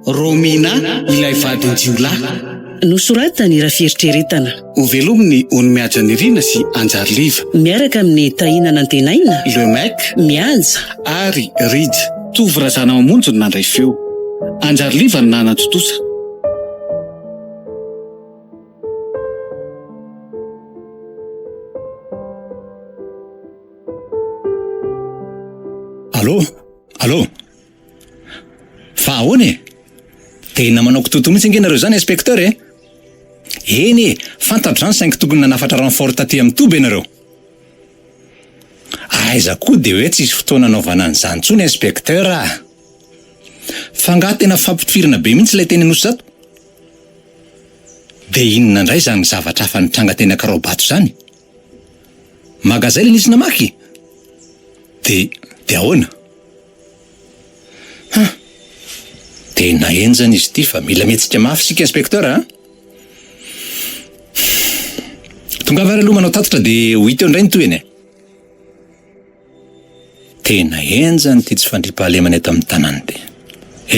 Romina, ilay vadin-jiolahy. Nosoratany raha fieritreretana. Hovelomin'i Ony Nirina sy Anjary Liva. Miaraka amin'i Tahina Nantenaina. Le Mec. Mihaja. Ary Rija. Tovo Razanamamonjy no nandray feo. Anjary Liva no nanatontosa. Allô? Allô? Fa ahoana e? Tena manao kitoto mihitsy ange nareo izany inspecteur e! Eny e, fantatro izany saingy tokony nanafatra renfort taty amin'ny toby ianareo. Aiza koa dia hoe tsisy fotoana anaovana an'izany intsony inspecteur a! Fa angaha tena fampitifirana be mihitsy ilay teny Anosizato? Dia inona indray izany zavatra hafa nitranga teny Ankaraobato izany? Magazay ilay nisy namaky? Dia, dia ahoana? Huh! Tena henjana izy ity fa mila mihetsika mafy isika inspecteur a! Tongava ary aloha manao tatitra dia ho hita eo indray ny tohiny e! Tena henjana ity tsy fandriampahalemana eto amin'ny tanàna ity.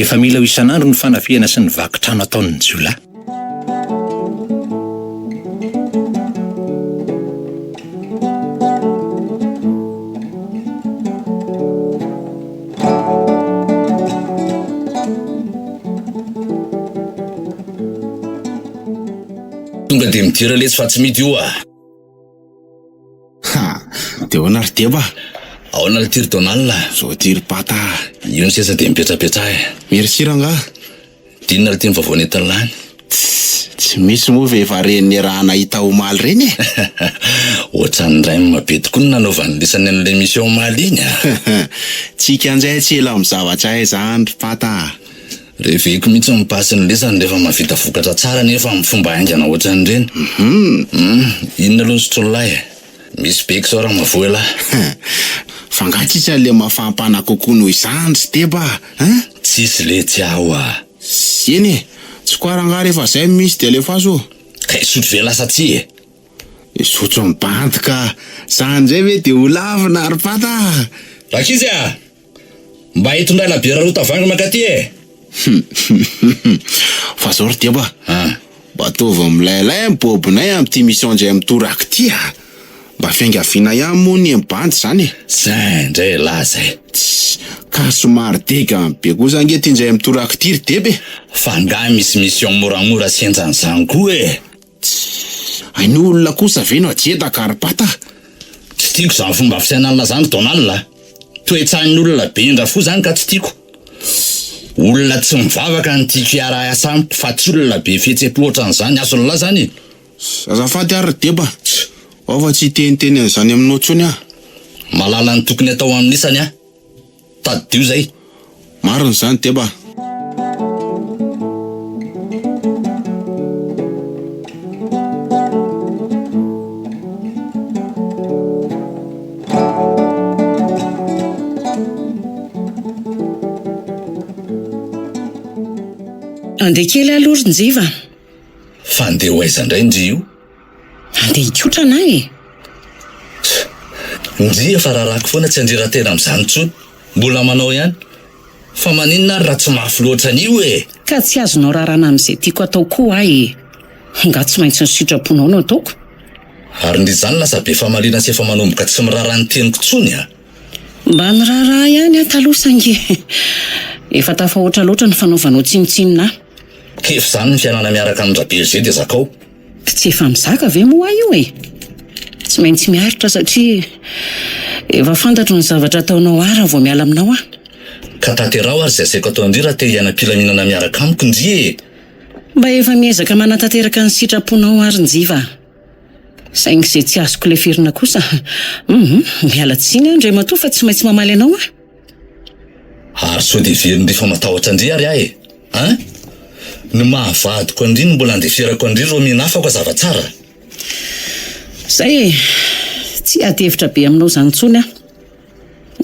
Efa mila ho isan'andro ny fanafihana sy ny vaky trano ataon'ny jiolahy. Tonga dia midira letsy fa tsy midy io ah. Ha! Dia ahoana ry Deba? Ahoana ry ty ry Donald? Zao ty ry Pata ah. Io ny seza dia mipetrapetraha e. Merci rangaha. D'inona ry ty ny vaovao nentin'i lany? Tss! Tsy misy moa ve efa reny niaraha-nahita omaly ireny e? Ohatran'ny rem be tokoa ny nanaovan'ny lisany an'ilay mission omaly iny a! Tsika njay tsy ela amin'ny zavatra hay zany ry Pata a! Reveko mihitsy ny mipasy ny lisany rehefa mahavita vokatra tsara nefa amin'ny fomba haingana ohatran'ireny. Hum! Inona aloha ny sotroin'lahy e? Misy beky zao raha mavoa elah. Fa nga tsisy an'le mafampana kokoa noho izany ry Deba a! Hein? Tsisy letsy aho a! Eny e! Tsy quoi rangaha rehefa zay no misy de alefaso ô! Ka hisotro ve lasa tsia e? Hisotro ny bandy ka! Zany ndray ve de ho lavina ry pata a! Rankizy a! Mba hitondray labiera roa tavoahangy mankaty e! Fa zao ry Deba a! Mba ataovy milailay ny bobonay amin'ity mission indray mitoraka ity a! Mba fiangaviana ihany moa ny bandy izany e! Zay indray elah zay! Tss! Ka somary degany be kosa ange ity indray mitoraka ity ry Deba e! Fa angaha misy mission moramora sy henjana izany koa e! Tss! Hay ny olona kosa ve no ajedaka ry Pata? Tsy tiako izany fomba fisainana izany ry Donald a! Toe-tsain'ny olona be indra fo izany ka tsy tiako. Olona tsy mivavaka no tiako hiara-hiasa amiko fa tsy olona be fihetsem-po ohatran'izany. Azon'lah izany e! Azafady ary ry Deba, ao fa tsy hiteniteny an'izany aminao intsony aho. Mahalala ny tokony atao amin'ny isany aho. Tadidio izay. Marina izany Deba. Andeha kely aloha ry Njiva. Fa andeha ho aiza indray ndry io? Andeha hikotrana aho e! Ndry efa rarako foana tsy andriran-tena amin'izany intsony. Mbola manao ihany. Fa maninona ary raha tsy mafy loatra an'io e? Ka tsy azonao rarana amin'izay tiako atao koa aho e! Angaha tsy maintsy ny sitraponao no ataoko? Ary ndry izany lasa be famaliana sy efa manomboka tsy miraharaha ny teniko intsony a! Mba niraharaha ihany aho taloha saingy efa tafahoatra loatra ny fanaovanao tsinontsinona ahy. Kefy izany ny fiainana miaraka amin-dRaberger dia zakao. Tsy efa mizaka ve moa aho io e? Tsy maintsy miaritra satria efa fantatro ny zavatra ataonao ahy raha vao miala aminao aho. Ka tanteraho ary izay asaiko atao ndry raha te hiaina am-pilaminana miaraka amiko ndry e! Mba efa miezaka manatanteraka ny sitraponao ary Njiva a! Saingy izay tsy azoko leferina kosa, hum, miala tsiny aho Andriamatoa fa tsy maintsy mamaly anao aho. Ary sao dia heverin'ndry fa matahotra an-dry ary aho e! An! Ny maha vadiko an-dry no mbola andeferako an-dry Romina afako zava-tsara. Zay e! Tsy hiady hevitra be aminao izany intsony aho.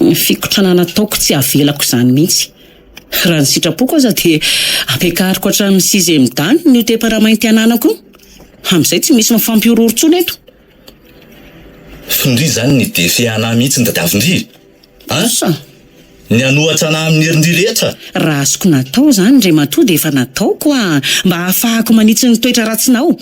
Ny fikotranana ataoko tsy avelako izany mihitsy. Raha ny sitrapoko aza dia ampiakariko hatramin'ny sixième dan io tepara mainty ananako io. Amin'izay tsy misy mifampihorohoro intsony eto. F'ndry izany ny défi anah mihitsy ny tadiavin-dry a! Asa! Ny hanohatra anah amin'ny herin-dry rehetra. Raha azoko natao izany Ndrematoa dia efa nataoko a! Mba hahafahako manitsy ny toetra ratsinao.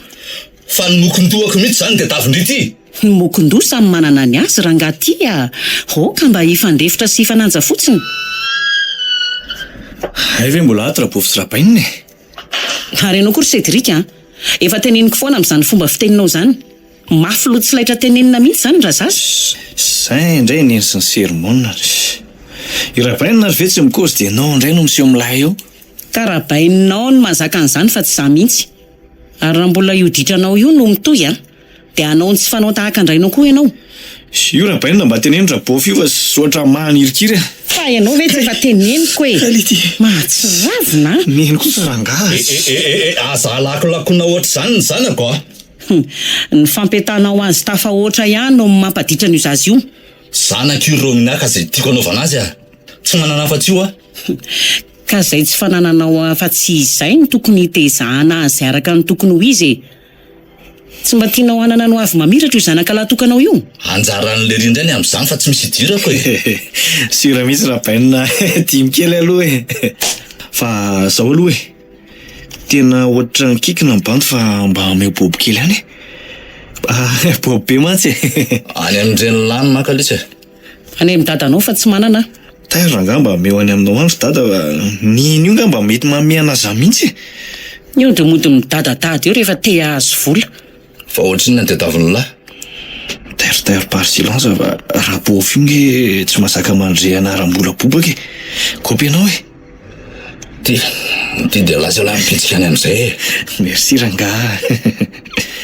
Fa ny mokon-dohako mihitsy izany tadiavin-dry ity! Ny mokon-doha samy manana ny azy rangahy ty a! Aoka mba hifandefitra sy hifanaja fotsiny. Hay ve mbola ato Rabofy sy Rabainina e! Ary ianao koa ry Cédric a! Efa teneniko foana amin'izany fomba fiteninao izany. Mafy loha tsy laitra tenenina mihitsy izany razaza. Zay indray neny sy ny sermon-ny. I Rabainina ary ve tsy mikozy dia ianao indray no miseho milay eo. Ka Rabaininao no mahazaka an'izany fa tsy za mihitsy. Ary raha mbola io ditranao io no mitohy an! Dia hanao ny tsy fanao tahaka an-drainao koa ianao. Io Rabainina mba teneno Rabôfy io fa zoatra mahanirikiry a! Fa ianao ve tsy efa teneniko e! Mahatsiravina a! Neny kosa rangaha E e e e e aza alakolakona ohatr'izany ny zanako a! Ny fampiatanao azy tafahoatra ihany no mampaditra an'io zaza io. Zanako io Romina ka izay tiako anaovana azy a! Tsy manana afa-tsy io aho. Ka izay tsy fanananao afa-tsy izay no tokony hitezahana azy araka ny tokony ho izy e! Tsy mba tianao hanana ny hoavy mamiratra io zanaka lahy tokanao io? Anjaran'i Lery indray ny amin'izany fa tsy misy idirako e! Sura mihitsy Rabainina dimy kely aloha e! Fa zao aloha e! Tena ohatran'ny kikina ny bandy fa mba omeo bobo kely ihany e! Bobo be mantsy e! Any amin'ireny lany manko aloha e! Any amin'ny dadanao fa tsy manana aho. Taiza angaha mba omeo any aminao any ry dada fa neny io ngamba mety manome an'aza mihitsy e! Io dia mody midadadada eo rehefa te hahazo vola. Fa ohatrinona ny tadiavin'ny lahy? Tairitairo par silence fa Rabôfy io nge tsy mahazaka mandre anaram-bola bobaka e! Kopy anao e! Ty, ty dia lasa lahy mipitsika any amin'izay e! Merci rangaha.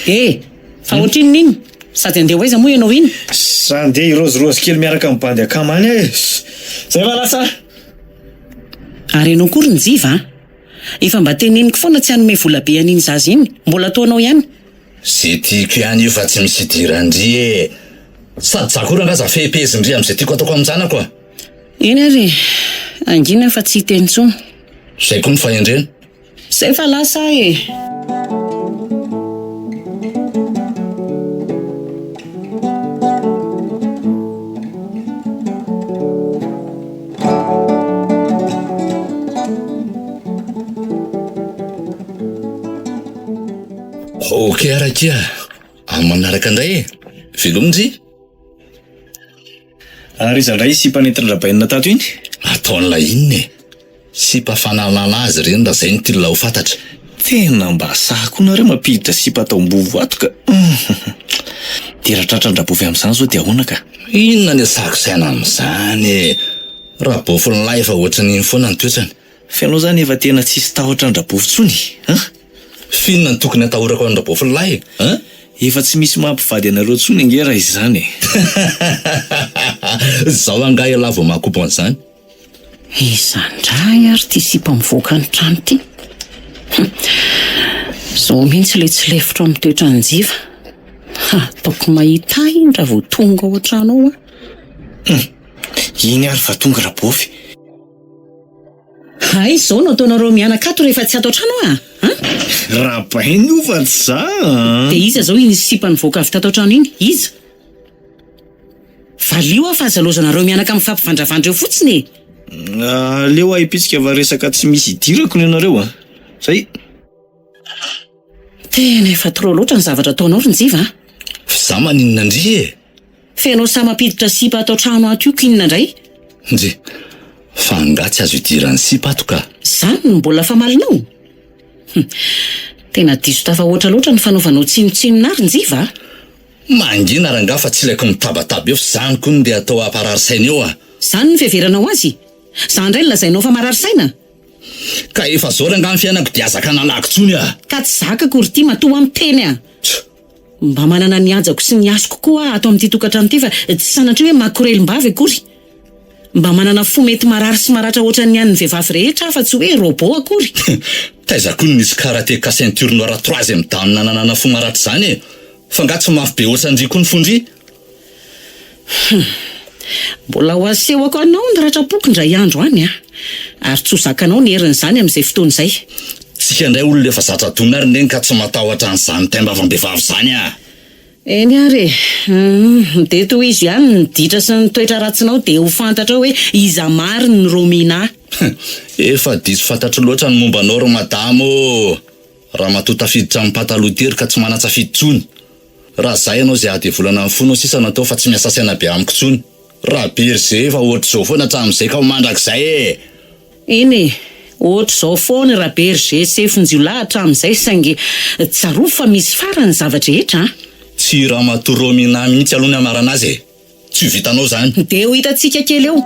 Eh! Fa ohatrinona iny? Sady andeha ho aiza moa ianao iny? Za andeha hirôzirôzy kely miaraka amin'ny bandy akama any aho e! Zay va lasa! Ary ianao koa ry Njiva a! Efa mba teneniko foana tsy hanome vola be an'iny zaza iny, mbola ataonao ihany. Ze tiako ihany io fa tsy misy idiran-dry e! Sady za koa rangaha za fehipehezin-dry amin'izay tiako ataoko amin-janako a! Eny ary e! Hangina fa tsy hiteny intsony. Zay koa ny fahendrena. Zay fa lasa aho e! Ok ary akia, amin'ny manaraka indray e! Veloma ndry! Ary iza indray sipa nentin-dRabainina tato iny? Ataon'ilay inona e? Sipa fanalana azy ireny raha izay no tian'ilay ho fantatra. Tena mba sahy koa nareo mampiditra sipa ato am-bovo ato ka. Dia raha tratran-dRabofy amin'izany izao dia ahoana ka? Inona ny asako saina amin'izany e? Rabofin'ilay efa ohatran'iny foana ny toetrany. Fa ianao izany efa tena tsisy tahotra an-dRabofy intsony an? F'inona no tokony atahorako an-dRabofin'ilay an? Efa tsy misy mampivady anareo intsony ange raha izany e! Izao angaha ialahy vao mahakobo an'izany? Iza indray ary ity sipa mivoaka ny trano ity? Hum! Izao mihitsy ilay tsy lefitro amin'ny toetran'i Njiva. Ataoko mahita ahy iny raha vao tonga ao an-trano ao aho. Hum! Iny ary fa tonga Rabofy. Hay izao no ataonareo mianaka ato rehefa tsy ato an-trano aho a! An? Rabainy io fa tsy za a! Dia iza izao iny sipa nivoaka avy tato an-trano iny? Iza? Valio aho fa aza lozanareo mianaka mifampivandravandra eo fotsiny e! Aleo aho hipitsika fa resaka tsy misy idirako ny anareo a! Zay! Tena efa trop loatra ny zavatra ataonao ry Njiva a! F'izaho maninona ndry e? F'enao sahy mampiditra sipa ato an-trano ato io k'inona indray? Ndry! Fa angaha tsy azo idiran'ny sipa ato ka? Zany no mbola famalinao? Hum! Tena diso tafahoatra loatra ny fanaovanao tsinontsinona ahy ry Njiva a! Mangina rangaha fa tsy ilaiko mitabataba eo f'izany koa no ndeha atao hamparary saina eo a! Zany no fiheveranao azy? Za indray no lazainao fa marary saina? Ka efa zao rangaha ny fiainako dia aza kanalako tsony a! Ka tsy zakako ry ty matoa aho miteny a! Mba manana ny hajako sy ny hasiko koa aho ato amin'ity tokantrano ity fa tsy sanatria hoe makorelim-bavy akory. Mba manana fo mety marary sy maratra ohatran'ny an'ny vehivavy rehetra aho fa tsy hoe robot akory. Taiza koa no nisy karateka ceinture noire troisième dan nanana fo maratra izany e! Fa nga tsy mafy be ohatran-dry koa ny fon-dry? Hum. Mbola ho asehoko anao ny ratram-poko indray andro any an! Ary tsy ho zakanao ny herin'izany amin'izay fotoana izay. Tsika indray olona efa zatra dona ry neny ka tsy matahotra an'izany taim-bavam-behivavy izany ah! Eny ary e! Humm, dia tohizo ihany ny ditra sy ny toetra ratsinao dia ho fantatrao hoe iza marina ny Romina. Efa diso fantatro loatra ny momba anao ry madama ô! Ramatoa tafiditra amin'ny pataloha tery ka tsy manan-tsafidy intsony. Raha za ianao izay hadivolana amin'ny fonao sisa no atao fa tsy miasa saina be amiko intsony. Raberger efa ohatr'izao foana hatramin'izay ka ho mandrakizay e! Eny e! Ohatr'izao foana i Raberger sefon-jiolahy hatramin'izay saingy tsarovy fa misy farany ny zava-drehetra an! Tsy Ramatoa Romina mihitsy aloha ny hamarana azy e! Tsy ho vitanao izany. Dia ho hitantsika kely eo.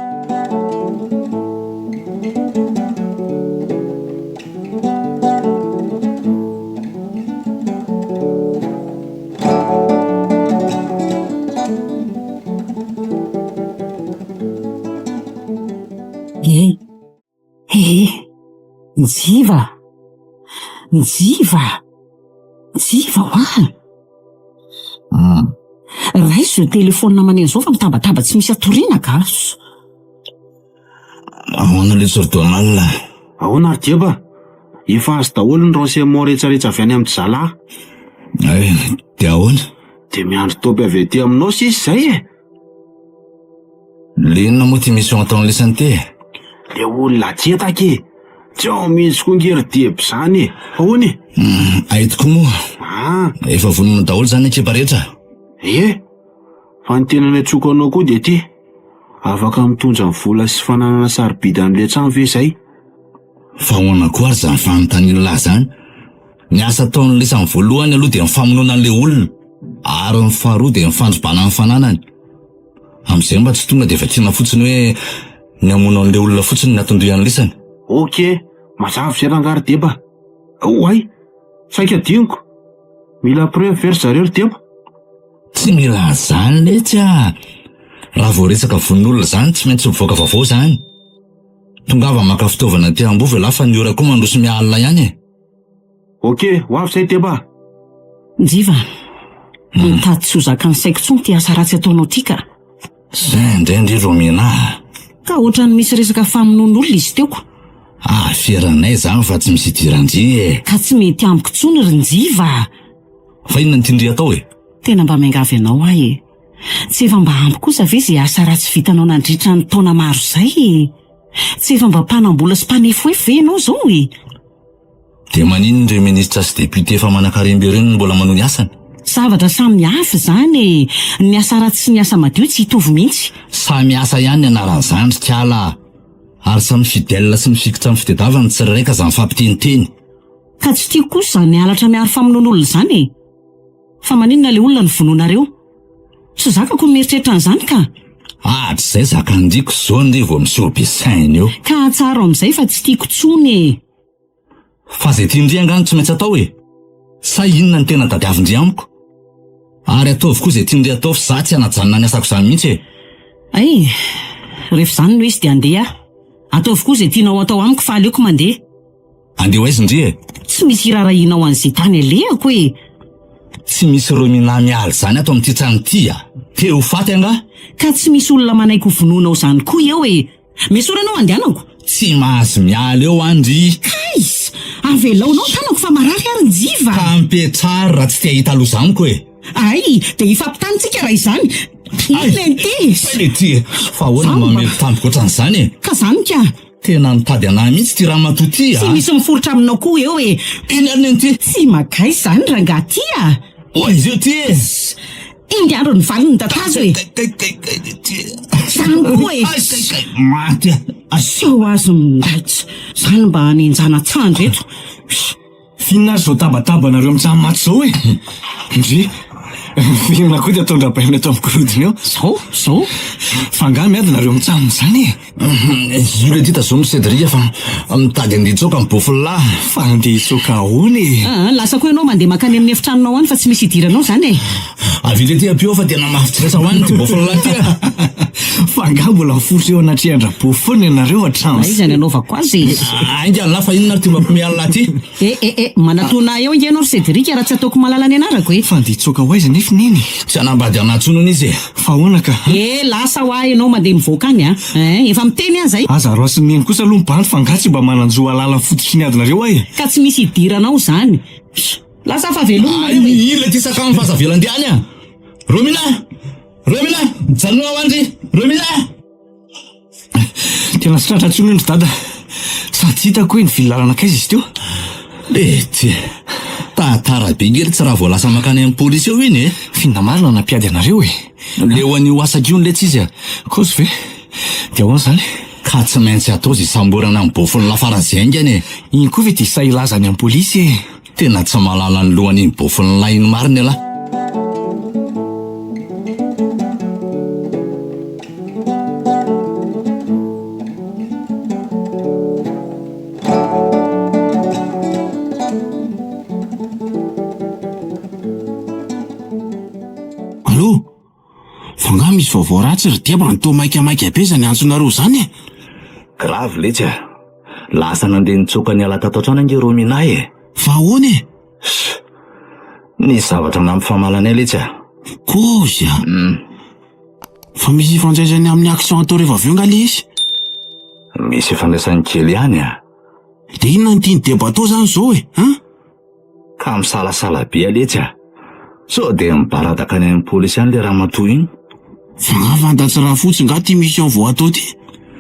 Eh! Eh! Njiva! Njiva! Njiva hoa! Hum. Raiso izao telefaonina maneno izao fa mitabataba tsy misy atoriana ka. Ahoana lesy ry Donald? Ahoana ry Jeba? Efa azo daholo ny renseignement rehetrarehetra avy any amin-dry zalahy. Ay, dia ahoana? Dia miandry topy avy aty aminao sisa izay e! Le inona moa ty mission ataon'ny lisany ty e? Le olona jetaka e! Tsy ao mihitsy koa nge ry Deba izany e! Ahoana e? Hum, ay tokoa moa. Ah! Efa vonona daholo izany ekipa rehetra? Ie! Fa ny tena niantsoako anao koa dia ty, afaka mitondra ny vola sy fananana sarobidy an'ilay trano ve izay? Fa ahoana koa ary izany fanontaniana lahy izany? Ny asa ataon'ny lisany voalohany aloha dia ny famonoana an'ilay olona, ary ny faharoa dia ny fandrobana ny fananany. Amin'izay mba tsy tonga dia vakiana fotsiny hoe ny hamono an'ilay olona fotsiny ny anton-dohan'ny lisany. Ok, mazava izay rangahy ry Deba. Oay! Saika adinoko. Mila preuve ve ry zareo ry Deba? Tsy mila an'izany letsy ah! Raha vao resaka vono olona izany tsy maintsy mivoaka vaovao izany. Tongava maka fitaovana aty Ambovo ialahy fa ny ora koa mandroso miha-alina ihany e! Ok, ho avy zay Deba a! Njiva, mitady tsy ho zakan'ny saiko intsony ity asa ratsy ataonao ity ka! Zay indray ndry Romina a! Ka ohatran'ny misy resaka famonoan'olona izy teo ko! Aferanay izany fa tsy misy idiran-dry e! Ka tsy mety amiko intsony ry Njiva a! Fa inona no tian-dry atao e? Tena mba miangavy anao aho e! Tsy efa mba ampy kosa ve izay asa ratsy vitanao nandritra ny taona maro izay e? Tsy efa mba mpanam-bola sy mpanefoefo ve ianao izao e? Dia maninona ireo ministra sy député efa manankarem-be ireo no mbola manohy ny asany? Zavatra samy hafa izany e! Ny asa ratsy sy ny asa madio tsy hitovy mihitsy. Samy asa ihany ny anaran'izany ry kala a! Ary samy fidèle sy mifikitra amin'ny fitedavany ny tsirairay ka aza mifampiteniteny. Ka tsy tiako kosa izany halatra miaro famonoan'olona izany e! Fa maninona ilay olona no vonoinareo? Tsy zakako ny mieritreritra an'izany ka! Hatrizay zakan-dry ko zao ndry vao miseho be saina eo. Ka atsaharo amin'izay fa tsy tiako intsony e! Fa zay tian-dry angaha no tsy maintsy atao e! Sa inona no tena tadiavin-dry amiko? Ary ataovy koa izay tian-dry atao fa za tsy hanajanona ny asako izany mihitsy e! Hay! Rehefa izany no izy dia andeha aho. Ataovy koa izay tianao atao amiko fa aleoko mandeha. Andeha ho aiza ndry e? Tsy misy hiraharahianao an'izay tany alehako e! Tsy misy Romina miala izany ato amin'ity trano ity a! Te ho faty angaha? Ka tsy misy olona manaiky ho vonoinao izany koa eo e! Mesory anao andehanako! Tsy mahazo miala eo an ndry! Kaiza! Avelaonao ny tanako fa marary ary njiva! Ka mipetraha ary raha tsy te hahita loza amiko e! Ay! Dia hifampitany tsika raha izany! Inona ity? Hay le ty e! Fa ahoana no mamely tampoka ohatran'izany e? Ka izany ka! Tena mitady anah mihitsy ity ramatoa ity a! Tsy misy miforitra aminao koa eo e! Eny ary neny ty! Tsy magay izany rangahy ty a! Oay izao ty e! Indy andro ny valiny tatazo e! Kay kay kay kay ty! Izany koa e! Ay kay kay maty a! Aseho azy mindaitra! Izany mba hanenjana tsandry eto! F'inona ary izao tabatabanareo mitsam-maty izao e? Ndry, f'inona koa ty ataon-dRabaina eto amin'ny gorodona eo? Zao, zao. Fa angaha miady nareo mitsam izany e? Io le ty tazomy Cédric fa mitady andeha hitsoaka ny bofy-lahy. Fa andeha hitsoaka ahoana e? Aa, lasa koa ianao mandeha mankany amin'ny efitranonao any fa tsy misy idiranao izany e! Avy ilay ty ampio fa tena mafy tsy rasa ho any ty bofon-lahy ty a! Fa angaha mbola miforitra eo anatrehan-dRabofy foana ianareo hatramin'izay? Aiza ny anaovako azy e? Ainga an'lah fa inona ary ty mampiomehy an'lah ty? Eh eh eh, manatona ahy eo ange ianao ry Cédric raha tsy ataoko malala ny anarako e! Fa andeha hitsoaka ho aiza nefa i Neny? Tsy hanambady anah intsony hono izy e! Fa ahoana ka? Eh, lasa hoa ianao mandeha mivoaka any a! Eh, efa miteny aho izay! Aza roasin'i Neny kosa aloha ny bandy fa angaha tsy mba manan-jo hahalala ny fototry ny adinareo aho e! Ka tsy misy idiranao izany! Lasa fa veloma nareo e! Iny ity sakafo fa aza avela andeha any a! Romina! Romina! Mijanona ao andry! Romina! Tena tsy tratra intsony ry dada. Sady tsy hitako hoe nivily lalana kaiza izy teo. Letsy! Tantara be nge letsy raha vao lasa mankany amin'ny polisy eo iny e! F'inona marina no nampiady anareo e? Leo an'io asako io letsy izy a! Kozy ve? Dia ahoana izany? Ka tsy maintsy atao izay hisamborana an'i Bofon-lahy faran'izay haingana e! Iny koa ve dia sahy hilaza any amin'ny polisy e? Tena tsy mahalala ny lohan'iny Bofon-lahy iny marina ialahy. Allô? Fa nga misy vaovao ratsy ry Deba no toa maikamaika be zany antsonareo zany e? Grave letsy a! Lasa nandeha nitsoaka niala tato an-trano ange Romina e! Fa ahoana e? Ss! Nisy zavatra nampifamaly anay letsy a! Kôzy a! Fa misy ifandraisany amin'ny action atao rehefa avy eo nga le izy? Misy ifandraisany kely ihany a! De inona no tian'i Deba atao zany zao e? An? Ka misalasala be aletsy a! Sao dia mibaradaka any amin'ny polisy any le ramatoa iny? Fa nga fantats'i Rafotsy nga ty mission vao atao ty?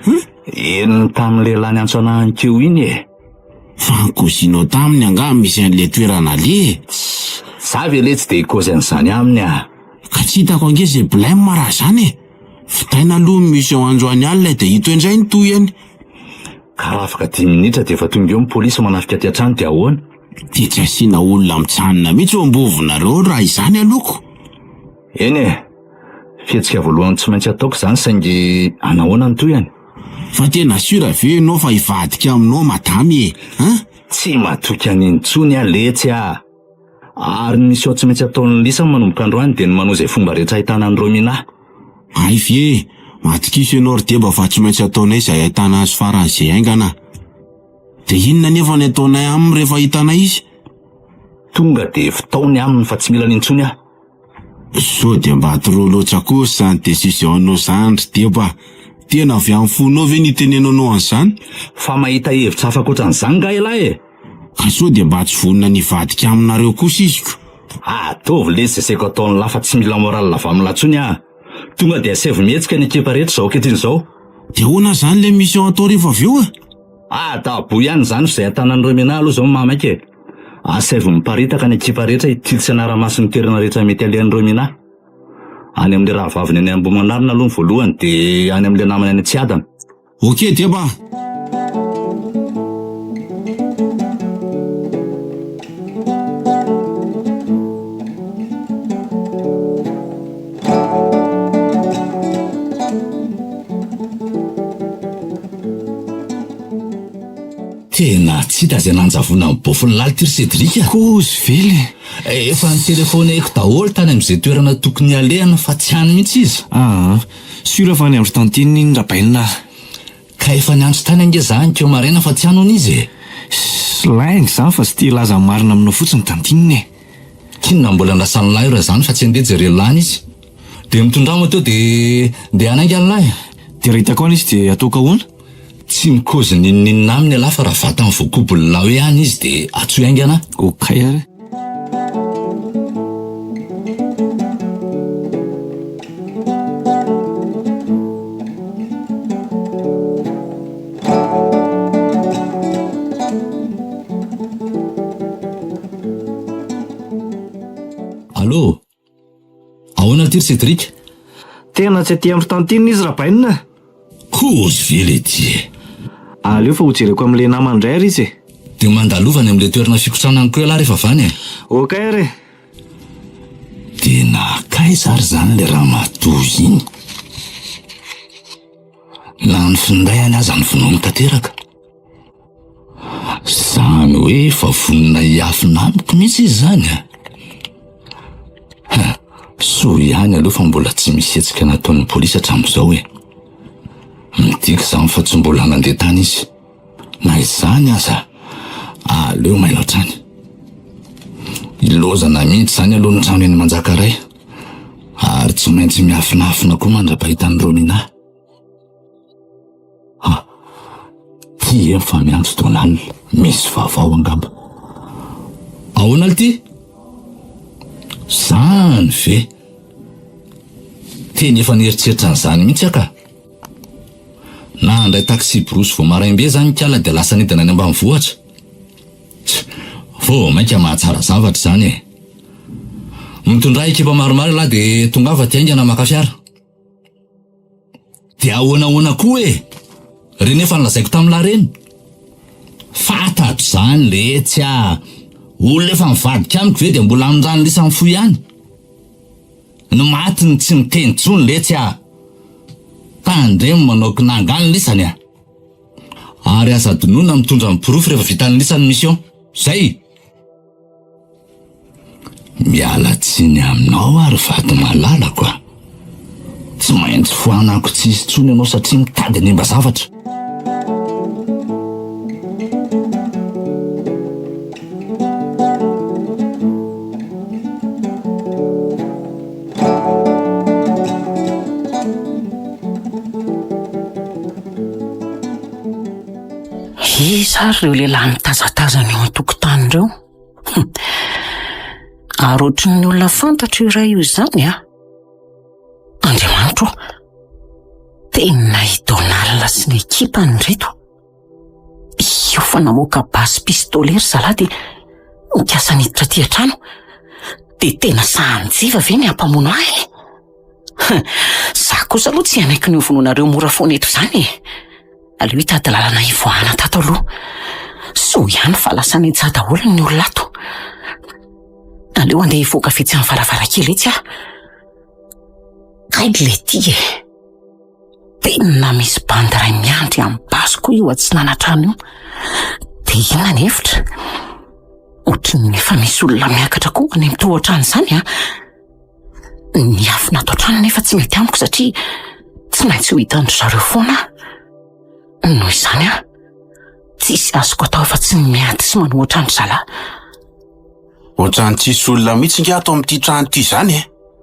Hein? Henony tamin'ny lehilahy niantso anah ankeo iny e! Fa nikozinao taminy angaha misy an'le toerana aleha e? Tss! Za ve letsy dia hikozy an'izany aminy a! Ka tsy hitako ange ze blème raha zany e! Vitaina aloha ny mission androany alina dia ito indray ny tohiny. Ka raha afaka dimy minitra dia efa tonga eo ny polisy manafika aty an-trano dia ahoana? Dia tsy asiana olona mijanona mihitsy eo am-bovonareo raha izany aloha ko! Eny e! Fihetsika voalohany tsy maintsy ataoko izany saingy anahoana ny tohiny? Fa tena sûr ve ianao fa hivadika aminao madame e? Hein? Tsy matoky an'iny intsony aho letsy ah! Ary ny mission tsy maintsy ataon'ny lisany manomboka androany dia ny manao izay fomba rehetra ahitana an'i Romina. Hay ve e! Matokiso ianao ry Deba fa tsy maintsy ataonay izay ahitana azy faran'izay haingana. Dia inona anefa ny ataonay aminy rehefa hitanay izy? Tonga dia vitaony aminy fa tsy mila an'iny intsony aho. Sao dia mba trop loatra kosa izany decision-nao izany ry Deba a! Tena avy amin'ny fonao ve ny itenenanao an'izany? Fa mahita hevitra hafa ankoatran'izany nga ialahy e? Ka sao dia mba tsy vonona ny hivadika aminareo kosa izy ko? Ataovy lesy izay saiko ataon'lah fa tsy mila moral avy amin'lah intsony aho. Tonga dia asaivo mihetsika ny ekipa rehetra izao ankehitriny izao. Dia ahoana izany ilay mission atao rehefa avy eo e? Ah, dabo ihany izany fa izay an-tanan'ireo mianahy aloha izao no mahamaika e. Asaivo miparitaka ny ekipa rehetra hitily sy hanara-maso ny toerana rehetra mety alehan'ireo mianahy. Any amin'ilay rahavaviny any Ambohimanarina aloha ny voalohany dia any amin'ilay namany any Tsiadana. Ok Deba a! Tena tsy hita izay nanjavona ny bofiny lahy ity ry Cédric a! Kozy ve le? Efa nitelefaoneko daholo tany amin'izay toerana tokony halehany fa tsy any mihitsy izy. Aa, sûr fa any amin-dry tantine iny Rabainina a! Ka efa niantso tany ange za anikeo maraina fa tsy any hono izy e! Ssss, lainga izany fa tsy te hilaza ny marina aminao fotsiny tantine e! K'inona mbola andrasan'ny lahy raha izany fa tsy andeha jereo lany izy. Dia mitondrà moa teo dia ndeha hanainga ny lahy. Dia raha hitako any izy dia ataoko ahoana? Tsy mikaozy n'inon'inona aminy ialahy fa raha vatany voakobon'ny lahy hoe any izy dia antsoy haingana. Okay ary. Allô? Ahoana ity ry Cédric? Tena tsy aty amin'ny tantine izy Rabainina a! Kozy ve le ty e? Aleo fa hojereko amin'ilay namany indray ary izy e! Dia mandalova any amin'ilay toerana fikotranana any koa ialahy rehefa avy any e! Ok ary e! Dia nankaiza ary izany ilay ramatoa iny? Na ny finday any aza novonoiny tanteraka. Izany hoe efa vonona hiafina amiko mihitsy izy izany a! Ha! Soa ihany aloha fa mbola tsy misy hetsika nataon'ny polisy hatramin'izao e. Midika izany fa tsy mbola nandeha tany izy. Na izany aza, aleo mailo hatrany. Ilaozana mihitsy izany aloha ny trano eny Manjakaray. Ary tsy maintsy miafinafina koa mandra-pahitan'i Romina. Ha! Ty efa miantso Donald, misy vaovao angamba. Ahoana lty? Zany ve? Tena efa nieritreritra an'izany mihitsy aho ka. Na handray taxi-brousse vao maraim-be zany ikala dia lasa nidina any ambanivohitra. Tch! Vao mainka mahatsara zavatra izany e. Mitondrà ekipa maromaro ialahy dia tongava aty haingana maka fiara. Dia ahoana ahoana koa e! Reny efa nolazaiko tamin'lah reny. Fantatro izany letsy ah! Olona efa nivadika amiko ve dia mbola hamindrany lisany fo ihany? Ny maty no tsy miteny intsony letsy ah! Tandremo manao kinanga any lisany ah! Ary aza adinoina mitondra ny porofo rehefa vitan'ny lisany mission. Zay! Miala tsiny aminao aho ry vady malalako a! Tsy maintsy foanako tsy hisy intsony ianao satria mitady hanimba zavatra. Iza ary ireo lehilahy mitazatazana eo an-tokotany ireo? Ary ohatry ny olona fantatro io iray io izany an! Andriamanitro ô! Tena i Donald sy ny ekipany ireto! Io fa namoaka basy pistolet ry zalahy dia nikasa niditra aty an-trano. Dia tena sahan'i Jiva ve ny hampamono ahy e? Za kosa aloha tsy hanaiky ny hovonoinareo mora foana eto izany e! Aleo hitady lalana hivoahana tato aloha. Soa ihany fa lasa nentsa daholo ny olona ato. Aleo andeha hivoaka avy etsy amin'ny varavarankely etsy aho. Kay le ty e! Tena misy bandy iray miandry amin'ny basy koa io atsinanana-trano io. Dia inona ny hevitra? Ohatran'ny efa misy olona miakatra koa any amin'ny tohatrano izany an! Ny afo ato an-trano nefa tsy mety amiko satria tsy maintsy ho hitan-dry zareo foana aho. Noho izany aho, tsisy azoko atao afa-tsy ny miady sy manohitra an-dry zalahy. Ohatran'ny tsisy olona mihitsy nge ato amin'ity trano ity izany e!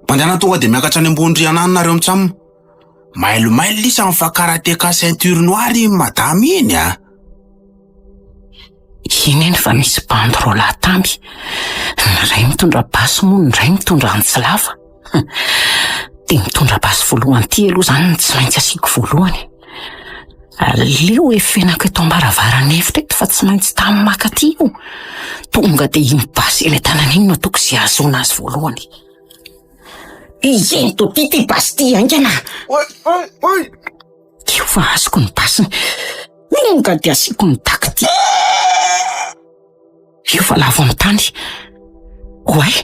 Mandehana tonga dia miakatra any ambony rihana any nareo mitsam. Mailomailo lisa ny fa karateka ceinture noire iny madama iny a! Iny eny fa misy bandy roalahy tamby. Ny iray mitondra basy moa ny iray mitondra antsy lava. Dia mitondra basy voalohany ity aloha izany no tsy maintsy asiako voalohany. Aleo efenako eto am-baravaran'ny efitra eto fa tsy maintsy tamy maka aty io. Tonga dia iny basy eny an-tanana iny no ataoko izay hahazoana azy voalohany. Ento aty ity basy ity haingana! Oy, oy, oy! Io fa azoko ny basiny. Tonga dia asiako ny daky ity. Io fa lavo amin'ny tany. Oay,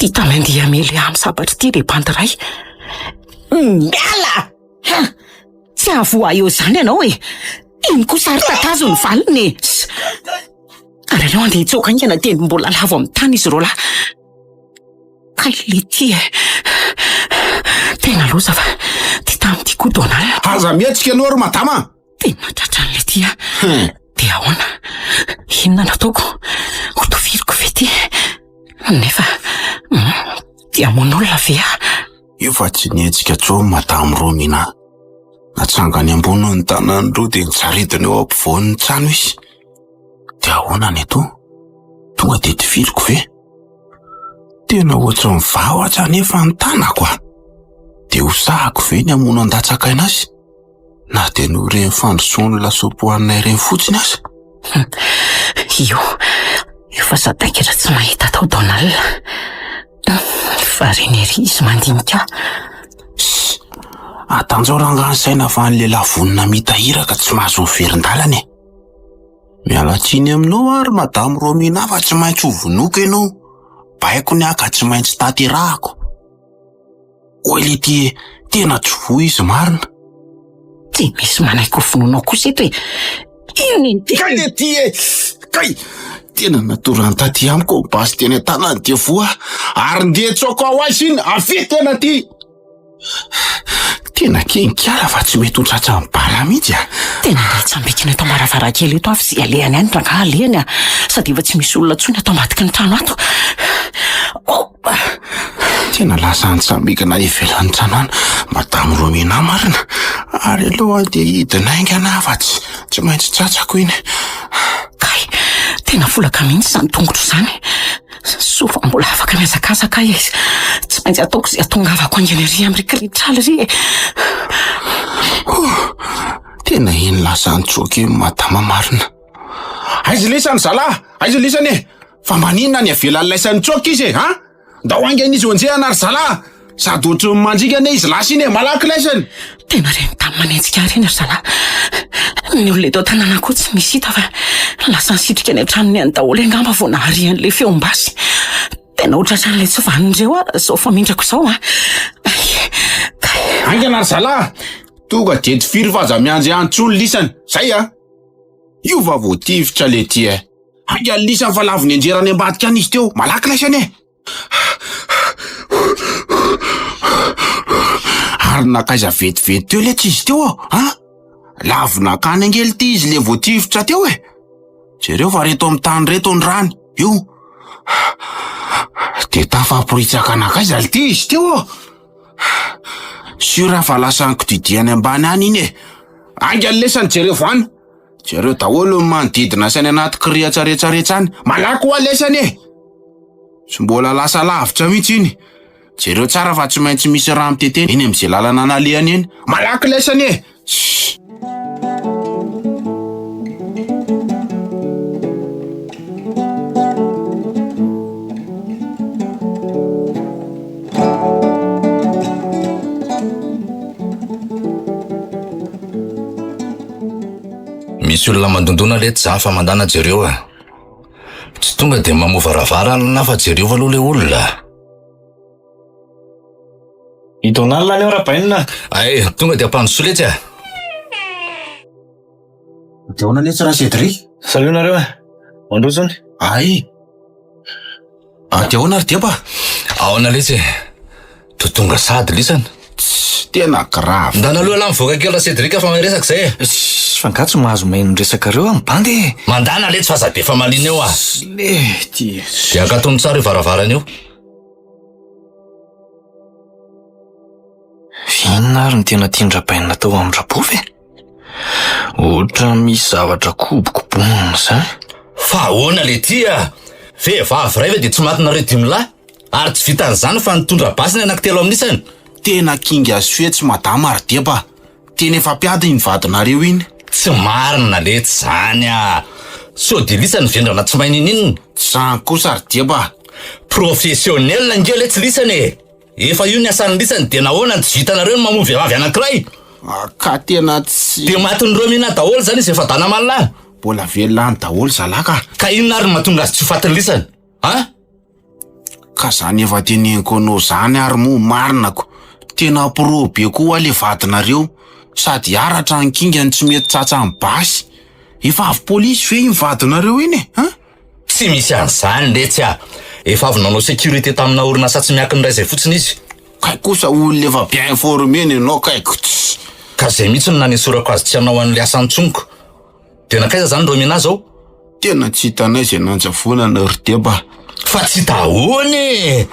ty tany andeha hamely ahy amin'ny sabatra ity ilay bandy iray. Miala! Ha! Tsy hahavoa ahy eo izany ianao e! Iny kosa ary tatazo ny valiny e! Ary aleo andeha hitsoaka haingana dia mbola lavo amin'ny tany izy roalahy. Kay letia e! Tena loza fa ty tamin'ity koa Donald. Aza mihetsika ianao ry madama a! Tena tratran'i letia. Dia ahoana? Inona no ataoko? Hotoviriko ve ty? Nefa te hamono olona ve aho? Io fa tsy nihetsika intsony madame Romina. Natsangany ambony ny tanany roa dia nisaridina eo ampovoan'ny trano izy. Dia ahoana ny atao? Tonga dia tifiriko ve? Tena ohatran'ny vahotra anefa ny tanako a! Dia ho sahako ve ny hamono an-datsakaina azy? Na dia noho ireny fandrosoan'ny lasopy hohaninay ireny fotsiny aza? Io, io fa sadaikatra tsy mahita atao Donald. Variana ery izy mandinika ahy. Sss! Atanjao rangahy ny saina fa ny lehilahy vonona mita iraka tsy mahazo miverin-dalana e! Miala tsiny aminao aho ry Madame Romina fa tsy maintsy ho vonoiko ianao. Baiko ny ahy ka tsy maintsy tanterahako. Oay letia e, tena tsy voa izy marina. Tsy misy manaiky ho vonoinao kosa eto e. Inona iny Kay letia e! Kay! Tena natorany taty amiko ny basy teny an-tanany dia voa ary ndeha tsoaka ho aiza iny, avia tena aty! Tena kenikala fa tsy mety ho tratran'ny bala mihitsy a! Tena andeha hitsambikina eto am-baravarankely eto aho fa izay alehany any rangahy alehany a! Sady efa tsy misy olona intsony ato ambadiky ny trano ato. Oh! Tena lasa nitsambikina ivelan'ny trano any Madame Romina marina. Ary aleo aho dia hidina haingana aho fa tsy tsy maintsy tratrako iny. Kay, tena folaka mihitsy izany tongotro izany. Soa fa mbola afaka mihazakazaka aho e. Tsy maintsy ataoko izay hahatongavako haingana ery amin'ry kirihitrala ery e. Oh, tena iny lasa nitsoaka iny Madama marina. Aiza lisany zalahy? Aiza lisany e? Fa maninona ny avelan'ny laisany nitsoaka izy e? Ha? Ndao haingana izy ho enjehana ry zalahy! Sady ohatry ny mandriaka anie izy lasa iny e! Malaky laisany! Tena ireny tany manenjika ahy ireny ry zalahy. Ny olona eto an-tanàna koa tsy misy hita fa lasa nisitrika any an-tranony any daholo angamba vao nahare an'ilay feom-basy. Tena ho tratran'ilay tsy vanona ireo aho raha izao famindrako izao an! Ay, kay. Haingana ry zalahy! Tonga dia tifiro fa aza miandry any intsony lisany! Zay a! Io va voatifitra letia e! Haingana lisany fa lavo nianjera any ambadika any izy teo! Malaky laisany e! Ary nankaiza vetivety teo letsy izy teo a? Lavo nankany ange lty izy le voatifitra teo e! Jereo fa reto amin'ny tany reto ny rany, io. De tafaporitsaka nankaiza lty izy teo ô? Sûr aho fa lasa nikodidia any ambany any iny e! Haingana lesany jereo any! Jereo daholo ny manodidina sy any anaty kirihatsa rehetrarehetra any. Malaky hoa lesany e! Tsy mbola lasa lavitra mihitsy iny. Jereo tsara fa tsy maintsy misy rà mitete eny amin'izay lalana nalehany eny. Malaky lesany e! Shh! Misy olona mandondona letsy zany fa mandana jereo a. Tsy tonga dia mamoa varavarana fa jereo aloha le olona. I Donald anie Rabainina. Ay, tonga dia ampandrosoa letsy a. Dia ahoana letsy ra Cédric? Salut nareo e. Mandroso hono. Ay. Ah, dia ahoana ry Deba? Ahoana letsy e? Toa tonga sady lisany. Tss, tena grave. Ndana aloha ialahy mivoaka kely ra Cédric fa miresaka izay e. Tss, fa angaha tsy mahazo mihaino ny resakareo aho mibandy e. Mandana letsy fa aza be famaliana eo ah. Tss, lety e. Dia akatony tsara io varavarana io. Inona ary no tena tian-dRabainina atao amin-dRabovy e? Ohatran'ny misy zavatra kobokobonina izany. Fa ahoana letia a? Vehivavy iray ve dia tsy matinareo dimy lahy? Ary tsy vitan'izany fa nitondra basy ny anankitelo amin'isany. Tena kinga sy fetsy madama ry deba. Tena efa mpiady iny vadinareo iny. Tsy marina letsy zany a! Sao dia lisany vendrana tsy mahay ninininona? Tsy zany kosa ry deba a! Professionnel ange letsy lisany e! Efa io ny asan'ny lisany dia nahoana no tsy vitanareo ny mamono vehivavy anankiray? Ka tena tsy. Dia matin'ireo mihinana daholo zany izy efa-dana aman'lahy? Mbola velona any daholo zalahy ka! Ka inona ary no mahatonga azy tsy ho fatin'ny lisany? A? Ka zany efa teneniko anao zany ary moa marina ko! Tena pro be koa hoa le vadinareo, sady aratra ny kingany tsy mety tratran'ny basy! Efa avy polisy ve iny vadinareo iny e? An? Tsy misy an'izany letsy a! Efa avy nanao sécurité tamina orinasa tsy miankina iray izay fotsiny izy. Kay kosa olona efa bien informé ny anao kay ko tss! Ka zay mihitsy no nanesorako azy tsy hanao an'ilay asa intsony ko! Dia nankaiza zany Romina zao? Tena tsy hitanay izay nanjavonana ry Deba. Fa tsy hita ahoana e!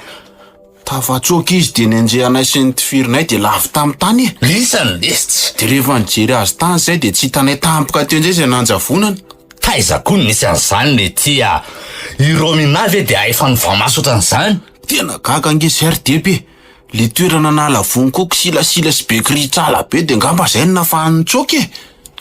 Tafatsoaka izy dia nenjehanay sy nitifirinay dia lavo tamin'ny tany e! Lisany lesy! Dia rehefa nijery azy tany izay dia tsy hitanay tampoka teo indray izay nanjavonana. Taiza koa no nisy an'izany letia a! I Romina ve dia efa nivoamaso ohatran'izany? Tena gaga ange izay ry Deba e! Le toerana nahalavoany koa kisilasila sy be kirihitrala be dia angamba izay no nahafahany nitsoaka e!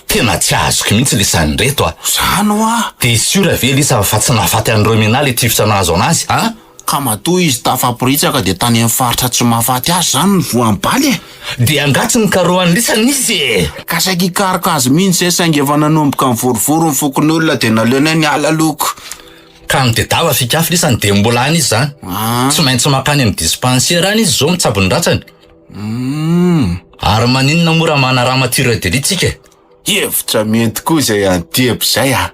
Tena tsy azoko mihitsy lisany reto a! Zany hoa! Dia sûr ve lisany fa tsy nahafaty an'i Romina le tifitra nahazo anazy a? Ka matoa izy tafaporitsaka dia tany amin'ny faritra tsy mahafaty azy izany no voan'ny bala e! Dia angaha tsy nikarohan'i lisany izy e! Ka saika hikaroka azy mihitsy izay saingy efa nanomboka nivorivory ny fokonolona dia naleonay niala aloha ko! Ka mitedava fikafy lisany dia mbola any izy izany. Tsy maintsy mankany amin'ny dispensaire any izy izao mitsabo ny ratsany. Ary maninona moa raha manarama tireur de lit tsika e? Hevitra mety koa izay an'i Deba izay a!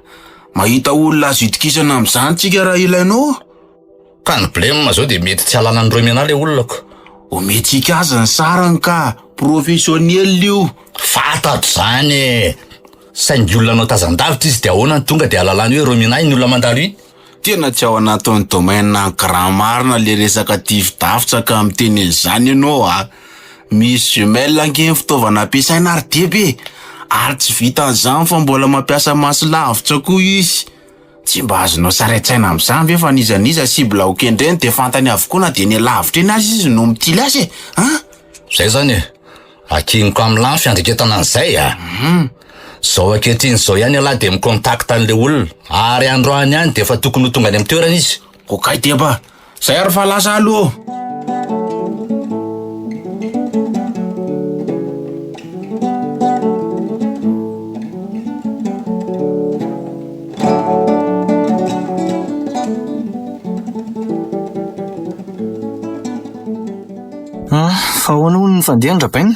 Mahita olona azo itokisana amin'izany tsika raha ilainao. Ka ny blem zao dia mety tsy hahalala an'i Romina le olona ko. Omentsika azy ny sarany ka, professionnel io. Fantatro izany e! Saingy olona anao tazan-davitra izy dia ahoana no tonga dia hahalalany hoe Romina iny olona mandalo iny? Tena tsy ao anatin'ny domaine an'i Grand marina le resaka tifi-davitra ka miteny an'izany ianao a! Misy jumelle ange ny fitaovana ampiasaina ry deba e! Ary tsy vitan'izany fa mbola mampiasa maso lavitra koa izy. Tsy mba azonao sary an-tsaina amin'izany ve fa n'iza n'iza cible ho kendreny dia fantany avokoa na dia eny alavitra eny aza izy no mitily azy e! An! Zay zany e! Akiniko amin'lah ny fiandriketana an'izay a! Zao ankehitriny izao ihany ialahy dia mi-contact an'ilay olona, ary androany ihany dia efa tokony ho tonga any amin'ny toerana izy. Okay deba! Zay ary fa lasa aloha ô! Ah, fa ahoana hono ny fandehany Rabaina?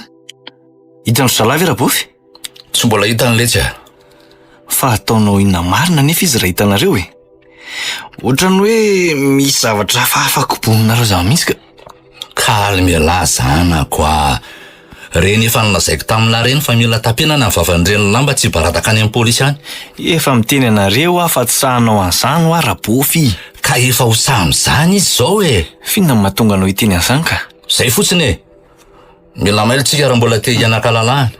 Hitan-dry zalahy ve Rabofy? Tsy mbola hitany letsy a! Fa ataonao inona marina anefa izy raha hitanareo e? Ohatran'ny hoe misy zavatra hafahafa koboninareo zany mihitsy ka. Calme ialahy zanako a! Reny efa nolazaiko tamin'lah reny fa mila tapenana ny vavan'ireny lamba tsy hibaradaka any amin'ny polisy any. Efa miteny anareo aho fa tsy sahy hanao an'izany hoa Rabofy. Ka efa ho sahy amin'izany izy izao e! F'inona no mahatonga anao hiteny an'izany ka? Zay fotsiny e! Mila mailo tsika raha mbola te hianakalalahana.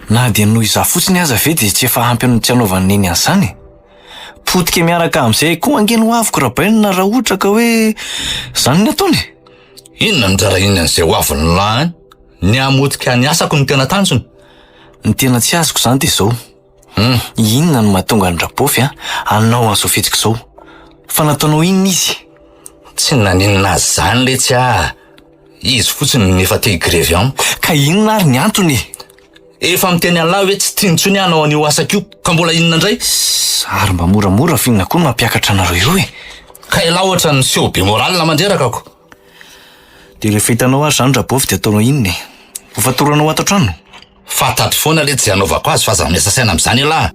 Na dia noho izaho fotsiny aza ve dia tsy efa ampy ny tsy hanaovan'i Neny an'izany e? Potika miaraka amin'izay koa ange ny hoaviko Rabainina raha ohatra ka hoe izany ny ataony e! Inona no rarahiny an'izay hoavin'ny lahy any? Ny hamotika ny asako no tena tanjony. Ny tena tsy azoko izany dia izao, inona no mahatonga an'i Rabofy hanao an'izao fihetsika izao? Fa nataonao inona izy? Tsy naninona azy izany letsy ah! Izy fotsiny no efa te higrevy amiko. Ka inona ary ny antony e? Efa miteny an'lah hoe tsy tiany intsony aho hanao an'io asako io, ka mbola inona indray? Ary mba moramora f'inona koa no mampiakatra anareo eo e? Ka elah ohatran'ny miseho be moral mandreraka ko. Dia rehefa hitanao ary izany Rabofy dia ataonao inona e? Hofatoranao ato an-trano? Fantatro foana letsy izay hanaovako azy fa aza miasa saina amin'izany elah.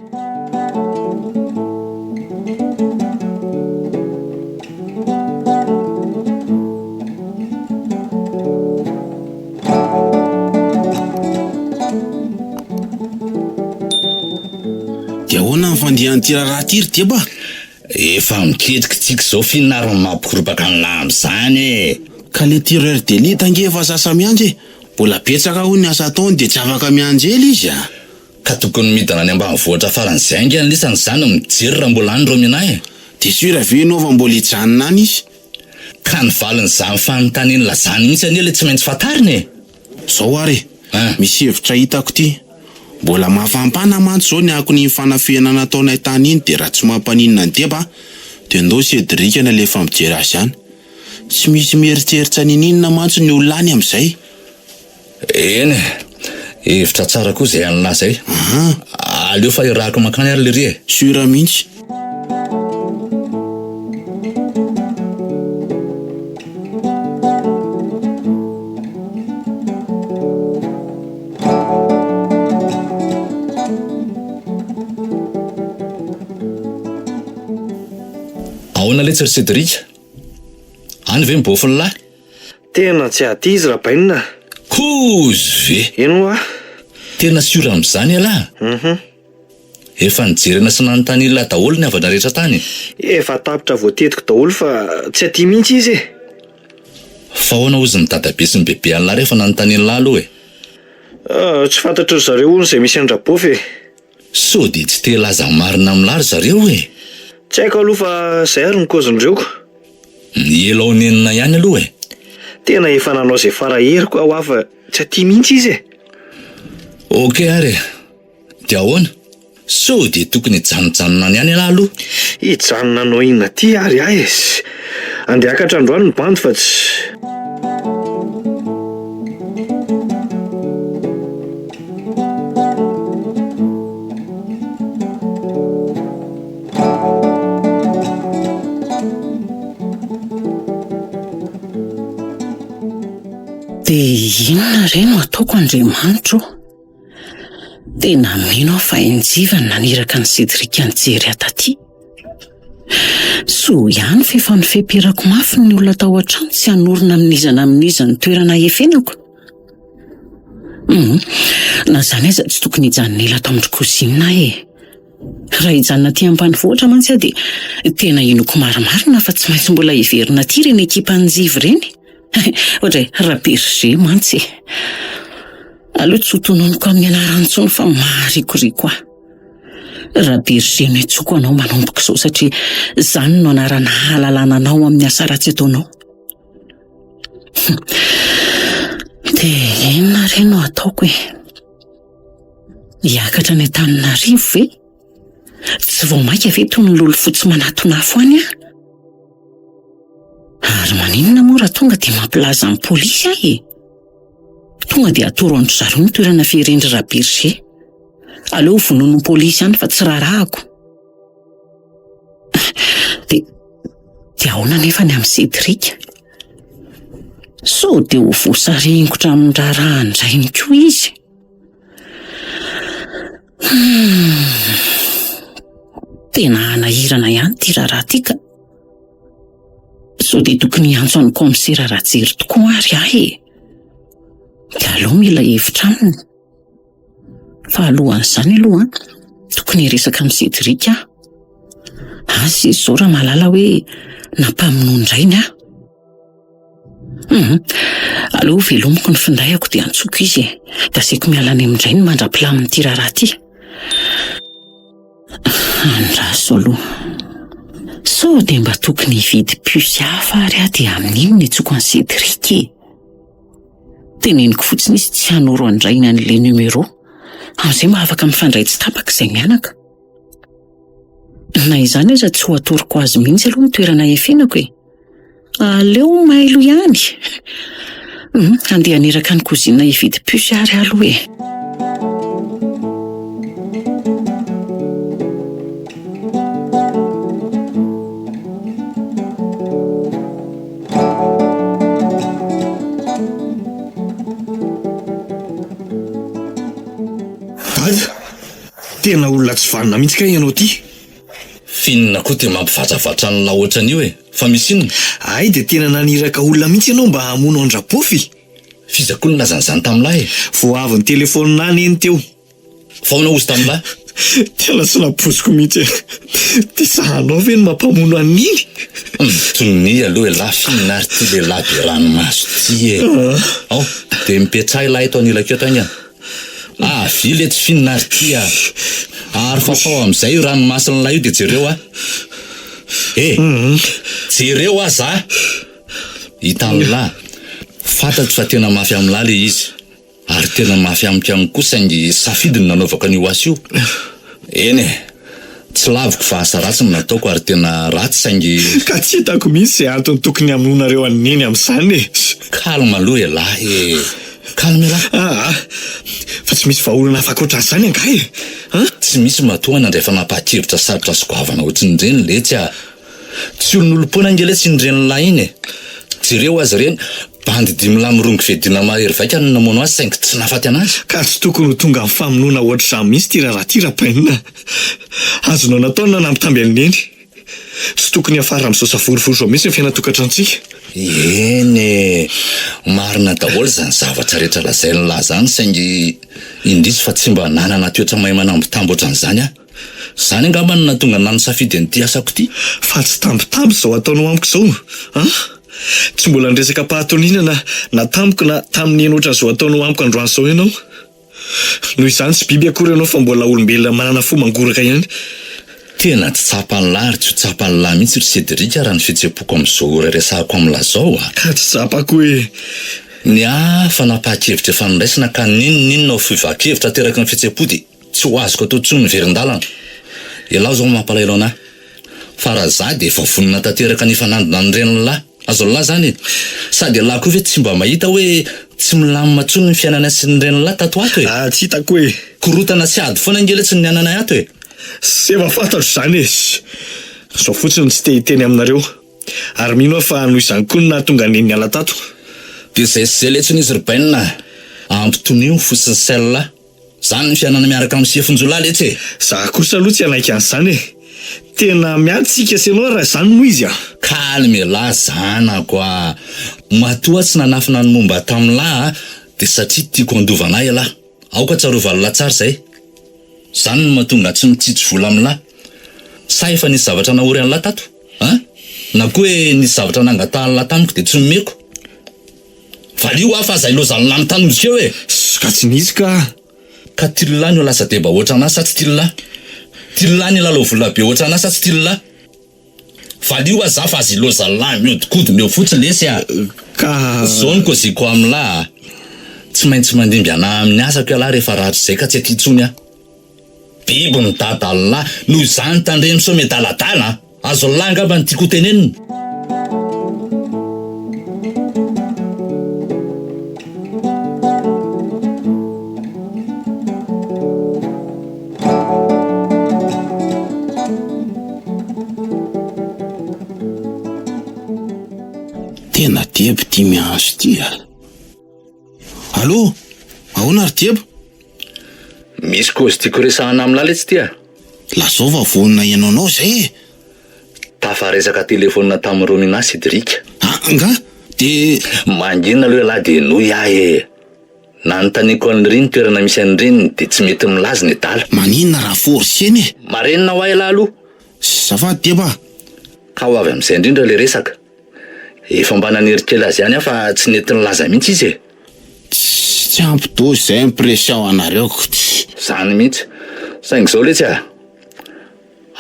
Dia ahoana ny fandehan'ity raharaha ity ry Deba? Efa miketrika tsika izao f'inona ary no mampikoropaka an'lah amin'izany e? Ka le tireur d'élite ange efa sasa-miandry e! Mbola betsaka hono ny asa ataony dia tsy afaka miandry ela izy a! Ka tokony midina any ambanivohitra faran'izay haingana lisany izany mijery raha mbola any Romina e! Dia sûr ve ianao fa mbola hijanona any izy? Ka ny valin'izany fanontanian'la zany mihitsy anie le tsy maintsy fantarina e! Zao ary e! Misy hevitra hitako ity. Mbola mafampana mantsy zao ny akon'iny fanafihana nataonay tany iny dia raha tsy mampaninona an'i Deba dia ndao Cédric no alefa mijery azy any. Tsy misy mieritreritra niniana mantsy ny olona any amin'izay. Eny e, hevitra tsara koa izay an'lah izay. Aleo fa irahako mankany ary lery e. Sûr mihitsy. Ahoana letsy ry Cédric? Any ve ny bôfiny lahy? Tena tsy aty izy Rabainina a! Kozy ve? Eny hoa! Tena sûr amin'izany ialahy? Hum. Efa nijerena sy nanontanian'lah daholo ny havana rehetra tany? Efa tapitra voatetiko daholo fa tsy aty mihitsy izy e! Fa ahoana hozy ny dadabe sy ny bebe an'lah rehefa nanontanian'lah aloha e? Tsy fantatry ry zareo hono izay misy an-dRabôfy e! Sao dia tsy te hilaza ny marina amin'lah ry zareo e? Tsy haiko aloha fa zay ary ny kôzin'ireo ko. Ny ela ao nenina ihany aloha e! Tena efa nanao izay fara heriko aho fa tsy aty mihitsy izy e! Ok ary e! Dia ahoana? Sao dia tokony hijanojanona any ihany ialahy aloha? Hijanona hanao inona aty ary aho e! Andeha hiakatra androany ny bandy fa tsy. Dia inona re no ataoko Andriamanitro ô? Tena mino aho fa i Njiva no naniraka an'i Cédric nijery ahy taty. Soa ihany fa efa nifeperako mafy ny olona tao an-trano tsy hanorina amin'iza na amin'iza ny toerana hiafenako. Hum, na izany aza tsy tokony hijanona ela ato amin-dry cousine aho e. Raha hijanona aty ambanivohitra mantsy aho dia tena inoako marimarina fa tsy maintsy mbola hiverina aty ireny ekipan'i Njiva ireny. Ohatra e, Raberger mantsy e. Aleo tsy ho tononiko amin'ny anarany intsony fa maharikoriko ahy. Raberger no iantsoako anao manomboka izao satria izany no anarana ahalalana anao amin'ny asa ratsy ataonao. Dia inona re no ataoko e? Hiakatra any Antananarivo ve? Tsy vao mainka ve toy ny lolo fotsy manatona afo any aho? Ary maninona moa raha tonga dia mampilaza ny polisy aho e? Tonga dia atoro an-dry zareo ny toerana fieren-dry Raberger. Aleo vonoin'ny polisy any fa tsy raharahako. Dia, dia ahoana anefa ny amin'i Cédric? Sao dia ho voasaringotra amin'ny raharahan-drainy koa izy? Hmm. Tena hanahirana ihany ity raharaha ity ka. Sao dia tokony hiantso an'i kaomisera Rajery tokoa ary aho e. Dia aleo mila hevitra aminy. Fa alohan'izany aloha an, tokony hiresaka amin'i Cédric aho. Asa izy izao raha mahalala hoe nampamonoan-drainy aho. Hum, aleo velomiko ny findayako dia antsoiko izy e. Dia asaiko miala any amin-drainy mandra-pilamin'ity raharaha ity. Andraso aloha. Sao dia mba tokony hividy puce hafa ary aho dia amin'iny no iantsoako an'i Cédric e. Teneniko fotsiny izy tsy hanoro an-drainy an'ilay numéro. Amin'izay mba afaka mifandray tsy tapaka izay mianaka. Na izany aza tsy ho atoroko azy mihitsy aloha ny toerana hiafenako e. Aleo mailo ihany. Hum, handeha haniraka ny cousine hividy puce ary aho aloha e. Dada, tena olona tsy vanona mihitsy kay ianao ity. F'inona koa ty mampivatravatra an'lah ohatran'io e? Fa misy inona? Hay dia tena naniraka olona mihitsy ianao mba hamono an-dRapofy? F'iza koa no nilaza an'izany tamin'lah e? Vao avy nitelefaonina ahy neny teo. Fa ahoana hozy tamin'lah? Tena tsy nampoiziko mihitsy e! Ty sahanao ve no mampamono an'iny? Mitonia aloha elah f'inona ary ty lehilahy be ranomaso ty e? Ao, dia mipetraha elah eto anilako eto haingana. Avia letsy f'inona ary ty a! Ary fafao amin'izay io ranomason'lah io dia jereo aho. E! Jereo aho za! Hitan'lah, fantatro fa tena mafy amin'lah le izy. Ary tena mafy amiko ihany koa saingy safidy ny nanaovako an'io asa io. Eny e! Tsy laviko fa asa ratsy no nataoko ary tena ratsy saingy. Ka tsy hitako mihitsy izay antony tokony hamonoanareo an'i Neny amin'izany e! Calme aloha ialahy e! Calme ialahy! Aa! Fa tsy misy vahaolana hafa ankoatran'izany angaha e? An? Tsy misy matoa nandray fanapahan-kevitra sarotra sy goavana ohatrin'ireny letsy a! Tsy olon'olom-poana ange letsy iny renilahy iny e! Jereo azy ireny, bandy dimilahy mirongo fiadiana mahery vaika no namono azy saingy tsy nahafaty an'azy. Ka tsy tokony ho tonga amin'ny famonoana ohatr'izany mihitsy ity raharaha ity Rabainina a! Azonao natao ny nanambitamby an'i Neny. Tsy tokony hiafara amin'izao savorovoro izao mihitsy ny fiainan-tokantranontsika. Eny e! Marina daholo izany zavatra rehetra lazain'lah izany saingy indrisy fa tsy mba nanana toetra mahay manambitamby ohatran'izany aho. Izany angamba no nahatonga anah nisafidy an'ity asako ity. Fa tsy tambitamby izao ataonao amiko izao an! Tsy mbola niresaka am-pahatoniana na na tamiko na tamin'i Neny ohatran'izao ataonao amiko androany izao ianao. Noho izany tsy biby akory ianao fa mbola olombelona manana fo mangoraka ihany. Tena tsy tsapan'lah ary tsy ho tsapan'lah mihitsy ry Cédric raha ny fihetseham-poko amin'izao ora iresahako amin'lah izao a! Ka tsy tsapako e! Ny ahy fanapahan-kevitra efa noraisina ka n'inon'inona ho fiovan-kevitra ateraky ny fihetseham-po dia Tsy ho azoko atao intsony ny verin-dalana. Ialahy izao no mampalahelo anah. Fa raha za dia efa vonona tanteraka ny hifanandrina amin'ny renin'lah. Azon'lah zany e. Sady ialahy koa ve tsy mba mahita hoe tsy milamina intsony ny fiainanay sy ny renin'lah tato ho ato e. Ah, tsy hitako e. Korontana sy ady foana ange letsy ny niainanay ato e. Efa fantatro izany e. Izao fotsiny no tsy te hiteny aminareo. Ary mino aho fa noho izany koa no nahatonga an'i Neny niala tato. Dia izay sy izay letsy hono izy ry Bainina a. Ampitonio ny fo sy ny sain'lah. Zany ny fiainana miaraka amin'ny sefon-jiolahy letsy e! Za kosa aloha tsy hanaiky an'izany e! Tena miady tsika sy ianao raha izany no izy a! Calme elah zanako a! Matoa tsy nanafina ny momba tamin'lah a, dia satria tiako handova anah elah. Aoka tsarovan'lah tsara izay. Izany no mahatonga ahy tsy mitsitsy vola amin'lah. Sa efa nisy zavatra nahory an'lah tato? An? Na koa hoe nisy zavatra nangatahan'lah tamiko dia tsy nomeko? Valio aho fa zay lozan'lah mitanondrika eo e! Ka tsy nisy ka! Ka tillah ny ho lasa deba ohatran'ahy sa tsy tillah? Tillah ny hilalao vola be ohatran'ahy sa tsy tillah? Valio aho za fa aza ilozan'lah miodikodina eo fotsiny lesy a! Ka. Zao ny koziko amin'lah a! Tsy maintsy mandimby anah amin'ny asako ialahy rehefa rahatrizay ka tsy aty intsony aho. Biby ny dadan'lah, noho izany tandremo sao miadaladala a! Azon'lah angamba ny tiako ho tenenina. Tena debo ity miantso ity a! Allô, ahoana ry Debo? Misy kozy tiako resahana amin'lah letsy ty a! Lazao fa vonona hihaino anao izay e! Tafaresaka telefaonina tamin'i Romina Cédric. Ah, angaha? Dia. Mangina aloha ialahy dia henoy ahy e! Nanontaniako an'i Ry ny toerana misy an'i Reniny dia tsy mety milaza ny adala. Maninona raha forcer-na e? Marenina ho ahy ialahy aloha. Azafady Deba a! Ka ho avy amin'izay indrindra ilay resaka. Efa mba nanery kely azy ihany aho fa tsy nety nilaza mihitsy izy e! Tsy ampy dose izay ny pression anareo ko ty. Zany mihitsy. Saingy izao letsy a!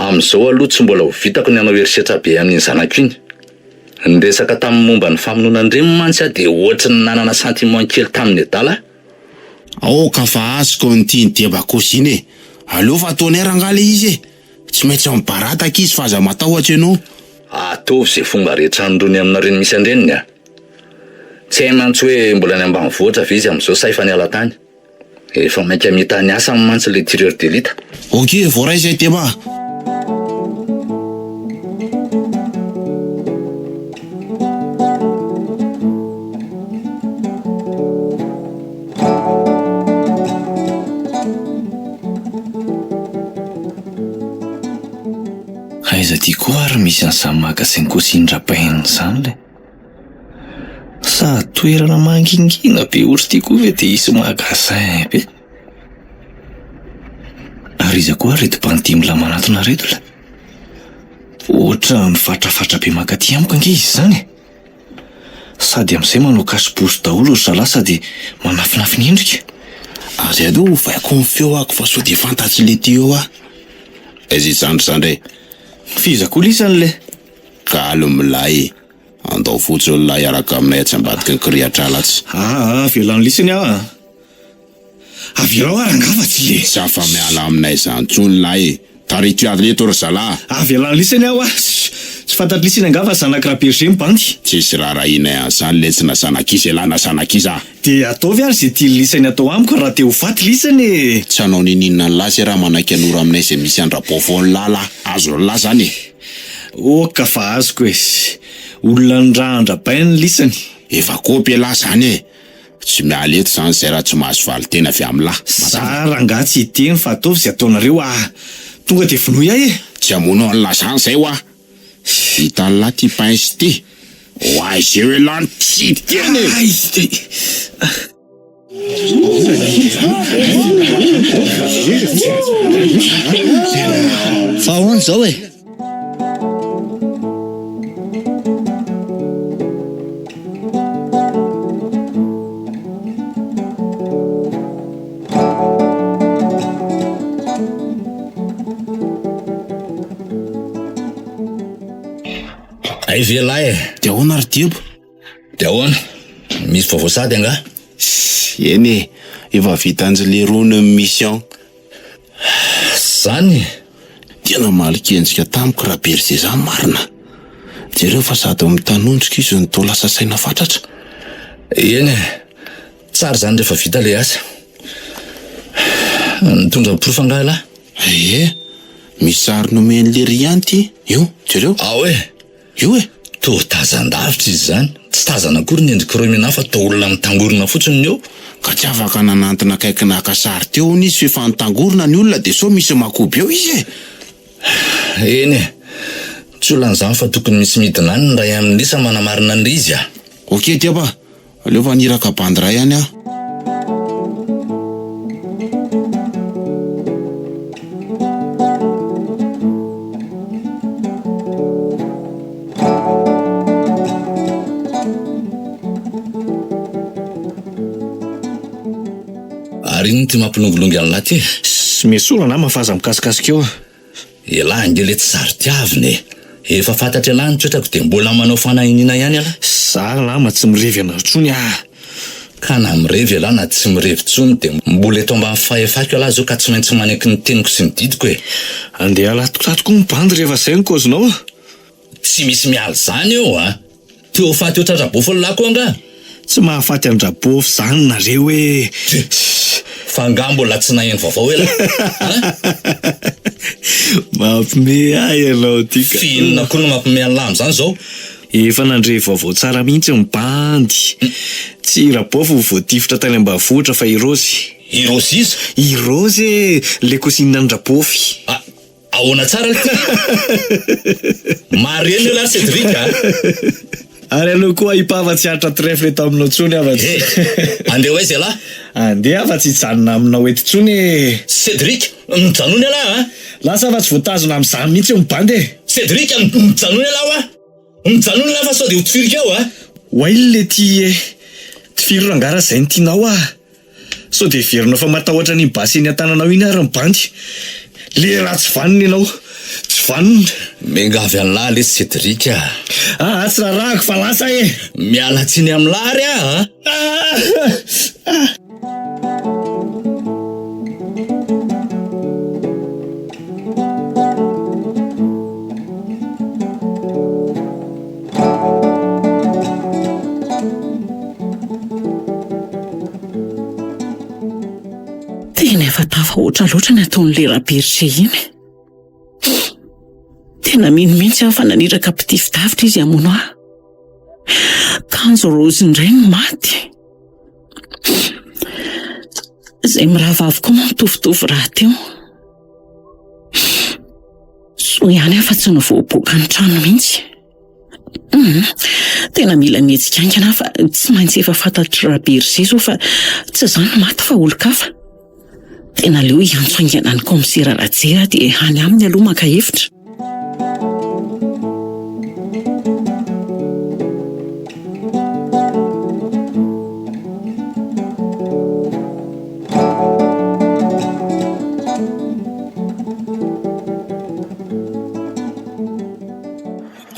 Amin'izao aloha tsy mbola ho vitako ny hanao herisetra be amin'iny zanako iny. Niresaka tamin'ny momba ny famonoana an-dreniny mantsy aho dia ohatry ny nanana sentiment kely tamin'ny adala aho. Aoka fa azoko ny tian'i Deba kozy iny e! Aleo fa ataonay rangahy le izy e! Tsy maintsy mibaradaka izy fa aza matahotra ianao. Ataovy izay fomba rehetra hanondroany aminareo ny misy an-dreniny a! Tsy hay mantsy hoe mbola any ambanivohitra ve izy amin'izao sa efa niala tany. Efa mainka mita ny asany mantsy ilay tireur d'élite. Ok, voaray izay Deba a! Aiza aty koa ary misy an'izany magasin Cosine Rabain izany le? Sa toerana mangingina be ohatr'ity koa ve dia hisy magasin be? Ary iza koa ary ireto bandy mila manatona ireto le? Ohatran'ny mifatrafatra be mankaty amiko ange izy izany e! Sady amin'izay manao cache-bouche daholo ry zalahy sady manafinafina endrika. Ary aleo ovaiko ny feo ako fa sao dia fantatr'i Letty eo aho. Aiza izany ry zandry e? F'iza koa lisany le? Kalo milay e! Andao fotsiny lahy hiaraka aminay atsy ambadiky ny kirihatr'ala atsy. Aa, avelano lisany aho a! Avelao aho rangaha fa tsy le. Tsy afa-miala aminay izany intsony lahy e! Tarito hiady eto ry zalahy! Avelano lisany aho a! Tsy fantatr'i lisany angaha fa zanak'i Raberger ny bandy? Tsisy raharahianay an'izany letsy na zanak'iza elah na zanak'iza a! Dia ataovy ary izay tian'i lisany atao amiko raha te ho faty lisany e! Tsy hanao niniana an'lah zay raha manaiky hanoro aminay izay misy an-dRabaovao-nlah lah! Azon'lah zany e! Ok fa azoko e! Olona nirahan-dRabain lisany. Efa kopy elah zany e! Tsy miala eto zany zay raha tsy mahazo valinteny avy amin'lah. Za rangaha tsy hiteny fa ataovy izay ataonareo ah! Tonga dia vonoy ahy e! Tsy hamono an'lah zany zay hoa! Vitan'lah ty pince ty! Ho aiza eo elah no tsy hiteny e! Fa ahoana izao e? Hay ve lahy e? Dia ahoana ry Diebo? Dia ahoana? Misy vaovao sady angaha? Eny e, efa vitan-dry leroa ny mission. Zany e! Dia namaly kendrika tamiko Raberger zany marina. Jereo fa sady mitanondrika izy no toa lasa saina fatratra. Eny e! Tsara izany rehefa vita ilay asa. Nitondra porofo angaha ialahy? Ie, misy sary nomen'i Lery ihany ity. Io, jereo. Ao e! Io e! Toa tazan-davitra izy izany. Tsy. tazana akory ny endrik'i Romina fa toa olona mitangorona fotsiny ny eo. Ka tsy afaka nanantona akaiky naka sary teo hono izy f'efa nitangorona ny olona dia sao misy makoby eo izy e! Eny e! Tsy olana izany fa tokony misy midina any ny iray amin'isa manamarina an'ilay izy a! Ok Diaba, aleo fa haniraka bandy iray any aho. Ary inona ity mampilongilongy an'lah ty e? Sy miesona nama fa aza mikasikasika eo a! Elah ange le tsy saro-tiavina e! Efa fantatr'elah ny toetrako dia mbola manao fanahiniana ihany elah. Za nama tsy mirevy anao intsony ah! Ka na mirevy elah na tsy mirevy intsony dia mbola eto ambany fahefako elah zao ka tsy maintsy manaiky ny teniko sy ny didiko e! Andeha alatoko tato koa ny bandy rehefa zay ny kaozinao a! Tsy misy miala izany eo a! Te ho faty ohatran-dRabofy ny lahy koa angaha? Tsy mahafaty an-dRabofy izany nareo e! Fa angaha mbola tsy naheno vaovao elah? An? Mampime ahy ianao ty ka. F'inona koa no mampime an'lah amin'izany izao? Efa nandre vaovao tsara mihitsy ny bandy. Tsy i Rabofy no voatifitra tany ambanivohitra fa i Raozy. I Raozy iza? I Raozy e! Le cousine an-dRabofy. Ah! Ahoana tsara ity? Marina io lahy Cédric a! Ary aleo koa hipava tsy hatra trèfle eto aminao tsony aho fa tsy. Eh! Andeha ho aiza ialahy? Andeha aho fa tsy hijanona aminao eto tsony e! Cédric, mijanona ialahy a! Lasa aho fa tsy voatazona amin'izany mihitsy eo ny bandy e! Cédric, mijanona ialahy hoa! Mijanona ialahy fa sao dia ho tifiriko eo a! Oay le ty e! Tifiro rangahy raha izay no tianao ah! Sao dia heverinao fa matahotra an'iny basy eny an-tananao iny ary ny bandy? Le raha tsy vanona ianao, tsy vanona. Miangavy an'lah lesy Cédric a! Aa tsy rarahako fa lasa e! Miala tsiny amin'lah ary aho a! Aa! Tena efa tafahoatra loatra ny ataon'ilay Raberger iny. Tena mino mihitsy aho fa naniraka mpitifi-davitra izy hamono ahy. Kanjo Rose indray no maty. Izay mirahavavy koa moa mitovitovy rahateo. Soa ihany aho fa tsy nivoaboaka ny trano mihitsy. Hum, tena mila mihetsika haingana aho fa tsy maintsy efa fantatr'i Raberger izao fa tsy izaho no maty fa olon-kafa. Tena aleo hiantso haingana ny kaomisera Rajery aho dia any aminy aloha maka hevitra.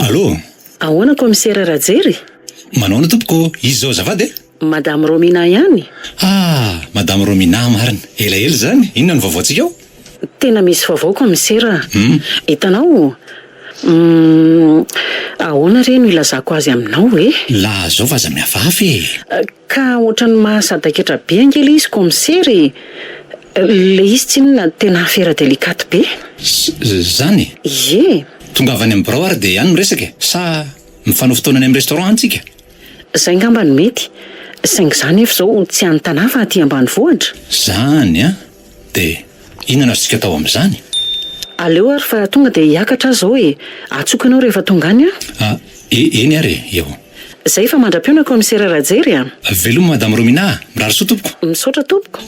Allô? Ahoana Kaomisera Rajery? Manahoana tompoko, iza izao azafady e? Madame Romina ihany? Ah, Madame Romina marina. Elaela izany, inona no vaovaontsika ao? Tena misy vaovao Kaomisera a! Hitanao, humm, ahoana re no ilazako azy aminao e? Lazao fa aza mihafahafa e! Ka ohatran'ny mahasadaikatra be ange ilay izy kaomisera e! Ilay izy tsinona tena afera delicate be. Zany e? Ie! Tongava any amin'ny birao ary dia any miresaka e! Sa mifanao fotoana any amin'ny restaurant any tsika? Zay ngamba no mety. Saingy za nefa izao tsy any Tanà fa aty ambanivohitra. Zany an! Dia inona no azontsika atao amin'izany? Aleo ary fa tonga dia hiakatra aho izao e! Antsoiko ianao rehefa tonga any aho. Ah, eny ary e, eo. Zay fa mandra-pihaona Kaomisera Rajery a! Veloma Madame Romina a! Mirary soa tompoko. Misaotra tompoko.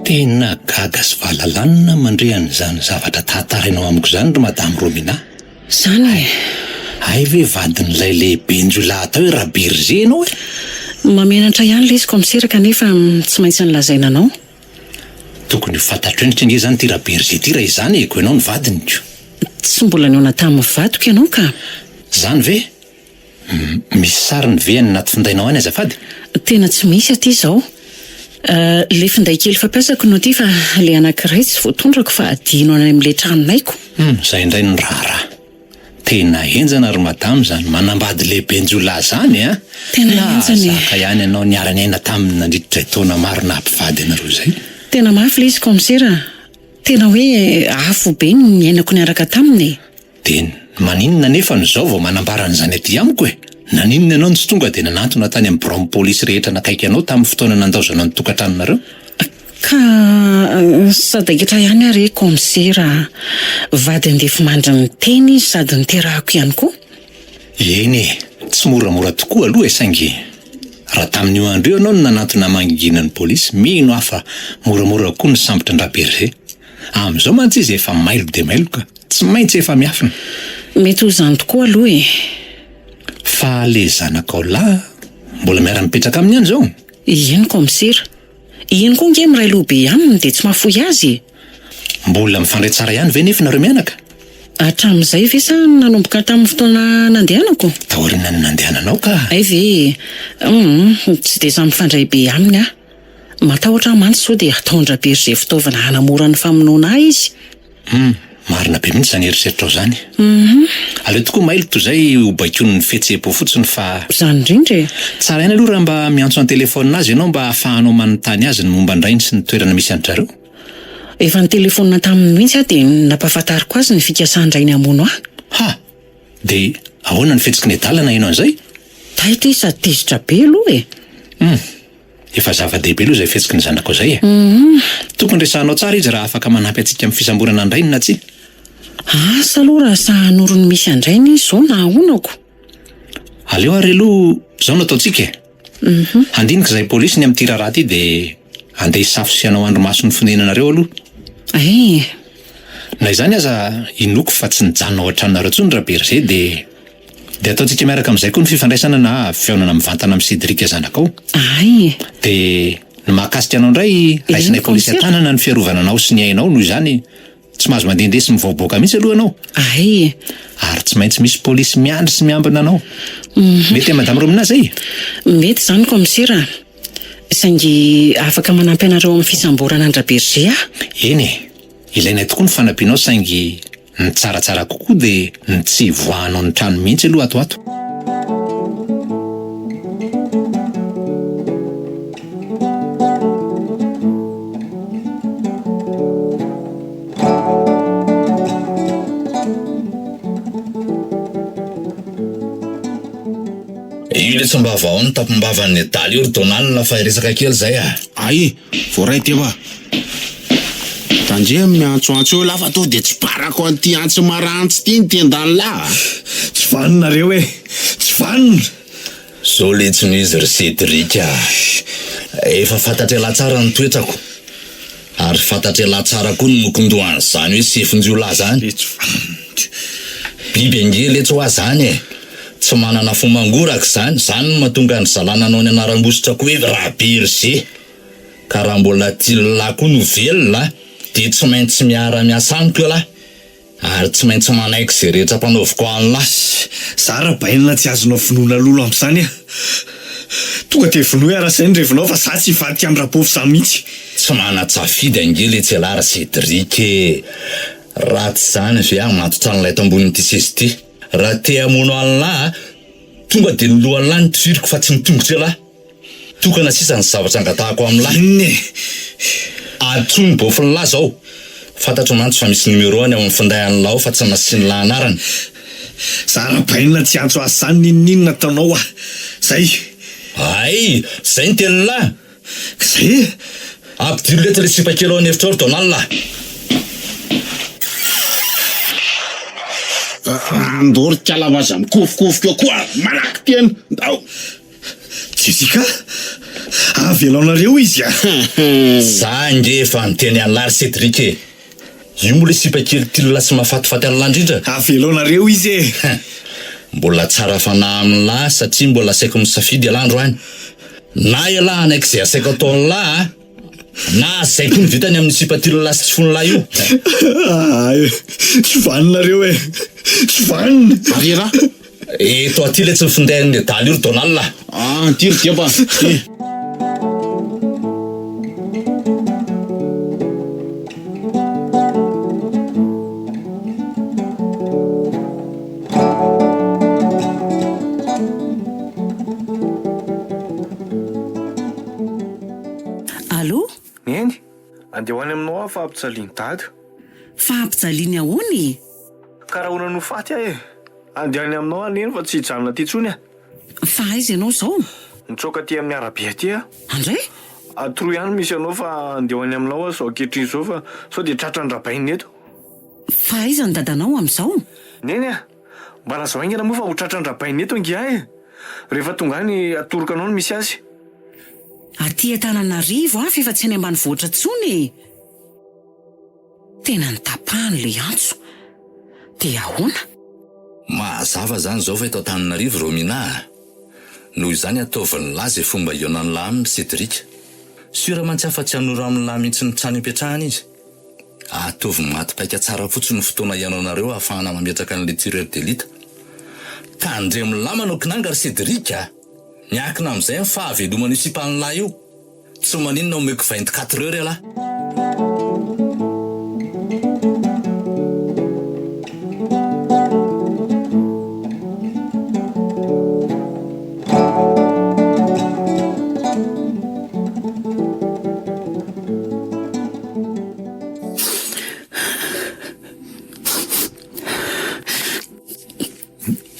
Tena gaga sy valalanina mandre an'izany zavatra tantarainao amiko izany ry Madame Romina. Izany e! Hay ve vadin'ilay lehiben-jiolahy atao hoe Raberger ianao e? Mahamenatra ihany ilay izy kaomisera kanefa tsy maintsy nolazaina anao. Tokony ho fantatro endrika ange izany ity Raberger ity raha izany e, koa ianao no vadiny ko. Tsy mbola nihaona tamin'ny vadiko ianao ka. Izany ve? Misy sariny ve any anaty findainao any azafady? Tena tsy misy aty izao. Ilay finday kely fampiasako no aty fa ilay anankiray tsy voatondrako fa adino any amin'ilay tranonaiko. Hum, izay indray no raharaha. Tena henjana ry madama izany manambady lehiben-jiolahy izany a! Tena henjana e! Nahazaka ihany ianao niara-niaina taminy nandritra izay taona maro naha mpivady anareo izay. Tena mafy ilay izy kaomisera a! Tena hoe afo be ny niainako niaraka taminy e! Dia maninona anefa no izao vao manambara an'izany aty amiko e? Naninona ianao no tsy tonga dia nanantona tany amin'ny biraon'ny polisy rehetra nakaiky anao tamin'ny fotoana nandaozana ny tokantranonareo? Ka sadaikatra ihany aho re kaomisera a! Vady andefimandry miteny izy sady niterahako ihany koa. Eny e, tsy moramora tokoa aloha e saingy raha tamin'io andro io ianao no nanantona mangingina ny polisy, mino aho fa moramora kokoa ny sambotra an-dRaberger. Amin'izao mantsy izy efa mailo dia mailo ka tsy maintsy efa miafina. Mety ho izany tokoa aloha e. Fa le zanakao lahy mbola miara-mipetraka aminy ihany izao? Eny kaomisera. Iny koa nge miray loha be aminy dia tsy mahafoy azy e! Mbola mifandray tsara ihany ve nefa nareo mianaka? Hatramin'izay ve sa nanomboka tamin'ny fotoana nandehanako? Taorian'ny nandehananao ka! Hay ve e! Humm, tsy dia samy mifandray be aminy aho. Matahotra aho mantsy sao dia hataon-dRaberger fitaovana hanamora ny famonoana ahy izy. Humm, marina be mihitsy izany eritreritrao izany. Aleo tokoa mailo toy izay ho baikoin'ny fihetseham-po fotsiny fa. Izany indrindra e! Tsara ihany aloha raha mba miantso an-telefaonina azy ianao mba hahafahanao manontany azy ny momba an-drainy sy ny toerana misy an-dry zareo. Efa nitelefaonina taminy mihitsy aho dia nampahafantariko azy ny fikasan-drainy hamono ahy. Ha! Dia ahoana ny fihetsiky ny adala naheno an'izay? Taitra izy sady tezitra be aloha e! Humm. Efa zava-dehibe aloha izay fihetsiky ny zanakao izay e! Tokony resahanao tsara izy raha afaka manampy antsika amin'ny fisamborana an-drainy na tsia. Asa aloha raha sahy hanoro ny misy an-drainy izy izao na ahoana ko. Aleo ary aloha izao no ataontsika e! Handinika izahay polisy ny amin'ity raharaha ity dia handeha hisafo sy hanao andrimaso ny fonenanareo aloha. Eh! Na izany aza inoako fa tsy nijanona ao an-tranonareo intsony Raberger dia. Dia ataontsika miaraka amin'izay koa ny fifandraisana na fihaonana mivantana amin'i Cédric zanakao. Ay e! Dia ny mahakasika anao indray, raisinay polisy an-tanana ny fiarovana anao sy ny ainao, noho izany tsy mahazo mandehandeha sy mivoaboaka mihitsy aloha ianao. Ay e! Ary tsy maintsy misy polisy miandry sy miambina anao. Mety amin'i Madame Romina izay? Mety izany kaomisera a! Saingy afaka manampy anareo amin'ny fisamborana an-dRaberger aho. Eny e! Ilainay tokoa ny fanampianao saingy ny tsaratsara kokoa dia ny tsy hivoahanao ny trano mihitsy aloha ato ato. Io le tsy mba vao ny tampom-bavan'ny adala io ry Donald fa hiresaka kely zay a! Ay, voaray teo ah. Tandremo miantsoantso eo lah fa to dia tsy parako an'ity antsy marantsy ity ny tendan'lah a! Tsy vanona nareo e! Tsy vanona! Zao letsy no izy ry Cédric a! Efa fantatr'ialahy tsara ny toetrako. Ary fantatr'ialahy tsara koa ny mokondohan'izany hoe sefon-jiolahy zany. Biby ange letsy hoa zany e! Tsy manana fo mangoraka izany, izany no mahatonga an-dry zalahy nanao ny anaram-bositra koa hoe Raberger. Ka raha mbola ty lahy koa no velona dia tsy maintsy miara miasa amiko ialahy ary tsy maintsy manaiky izay rehetra ampanaoviko anlah. Za rabainina tsy azonao vonoina lolo amzany a! Tonga dia vonoy ara zay ny revinao fa za tsy hivadika am rabôvy zany mihitsy. Tsy manan-tsafidy ange letsy ialahy ry Cédric e! Raha tsy izany ve hamatotra an'ilay eto ambonin'ity seza ity? Raha te hamono an'lah tonga dia ny lohan'lah no tifiriko fa tsy ny tongotr'ialahy. Tokana sisa ny zavatra angatahako amin'lah. Inona e? Antsoy ny bôfin'lah zao. Fantatro mantsy fa misy numéro-ny ao amin'ny finday an'lah ao fa tsy nasian'lah anarana. Za rabainina tsy hiantso azy zany n'inon'inona ataonao ah. Zay. Hay! Zay ny tenin'lah. Ka zay e! Ampidiro letsy le sipa kely ao an'efitra ao ry Donald ah. Andao ry kala fa aza mikofikofoka eo koa malaky tena. Ndao. Jessica, avelaonareo izy a! Za ange efa niteny an'lah ry Cédric e! Io moa le sipa kely tilona sy mahafatifaty an'lah indrindra. Avelaonareo izy e! Mbola tsara fanahy amin'lah satria mbola asaiko misafidy ialahy androany. Na ialahy hanaiky izay asaiko ataon'lah a! Na izay koa no vitany amin'ny sipa tilona sy tsy fon'lah io. Aay! Tsy vanona nareo e! Tsy vanona! Ary elah? Eto aty letsy ny findain'ny nedala io ry Donald a! Ah, ity ry Deba, ity. Andeha ho any aminao aho fa ampijalian'i dada. Fa ampijaliany ahoana e? Ka raha ahoana no faty aho e? Andeha any aminao aho neny fa tsy hijanona aty intsony aho. Fa aiza ianao izao? Nitsoaka aty amin'ny arabe aty aho. Andray? Atoroy ihany misy anao fa andeha ho any aminao aho izao ankehitriny izao fa sao dia tratran-dRabainina eto. Fa aiza ny dadanao amin'izao? Neny a! Mba lazao haingana moa fa ho tratran-dRabainina eto ange aho e! Rehefa tonga any atoroko anao ny misy azy. Aty Antananarivo aho f'efa tsy any ambanivohitra intsony e! Tena notapahany ilay antso. Dia ahoana? Mazava izany izao fa eto Antananarivo Romina a! Noho izany ataovin'lah izay fomba hihaonan'lah aminy Cédric. Sûr mantsy aho fa tsy hanoro amin'lah mihitsy ny trano ipetrahany izy. Ataovy maty paika tsara fotsiny ny fotoana hihaonanareo ahafahana mametraka an'ilay tireur d'élite. Tandremo lah manao kinanga ry Cédric a! Miankina amin'izay ny fahaveloman'io sipan'lah io. Tsy maninona omeko vingt quatre heures ialahy.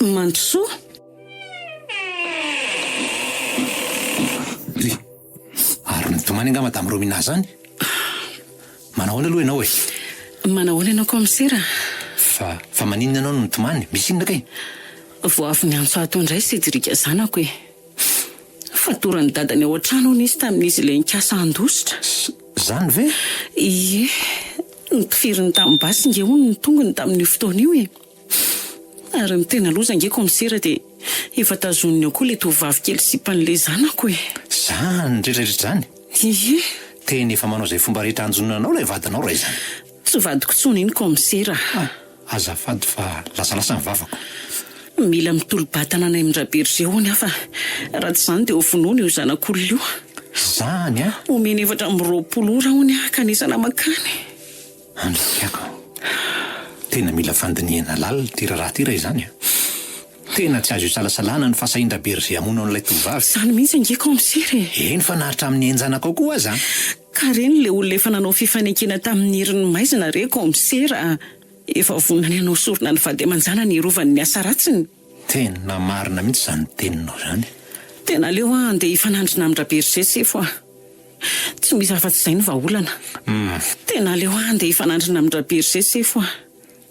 Mandrosoa. Ry, ary nitomany angaha Madame Romina zany? Manao ahoana aloha ianao e? Manao ahoana ianao kaomisera? Fa, fa maninona ianao no mitomany? Misy inona kay? Vao avy niantso ahy teo indray Cédric zanako e. Fatoran'ny dadany ao an-trano hono izy tamin'izy ilay nikasa handositra. Zany ve? Ie, notifiriny tamin'ny basy nge hono ny tongony tamin'io fotoana io e. Ary ny tena loza ange kaomisera dia efa tazoniny ao koa ilay tovovavy kely sipan'ilay zanako e. Zany rehetra rehetra zany? Ie. Tena efa manao izay fomba rehetra hanjonona anao ilay vadinao raha izany. Tsy vadiko intsony iny kaomisera a. Azafady fa lasalasa ny vavako. Mila mitolo-batana any amin-dRaberger hono aho fa raha tsy izany dia ho vonoina io zanak'olona io. Zany an? Omeny 24 ora hono aho hankanesana mankany. Andriako. Tena mila fandinihana lalina ity raharaha ity raha izany an! Tena tsy azo isalasalana ny fahasahian-dRaberger hamono an'ilay tovovavy. Izany mihitsy ange kaomisera e! Eny fa na hatramin'ny ain-janakao koa aza an! Ka reny ilay olona efa nanao fifanekena tamin'ny herin'ny maizina re kaomisera a! Efa vonona ny hanao sorona ny vady aman-janany hiarovany ny asa ratsiny. Tena marina mihitsy izany teninao izany. Tena aleo aho handeha hifanandrina amin-dRaberger sefo a! Tsy misy afa-tsy izay ny vahaolana. Tena aleo aho handeha hifanandrina amin-dRaberger sefo a!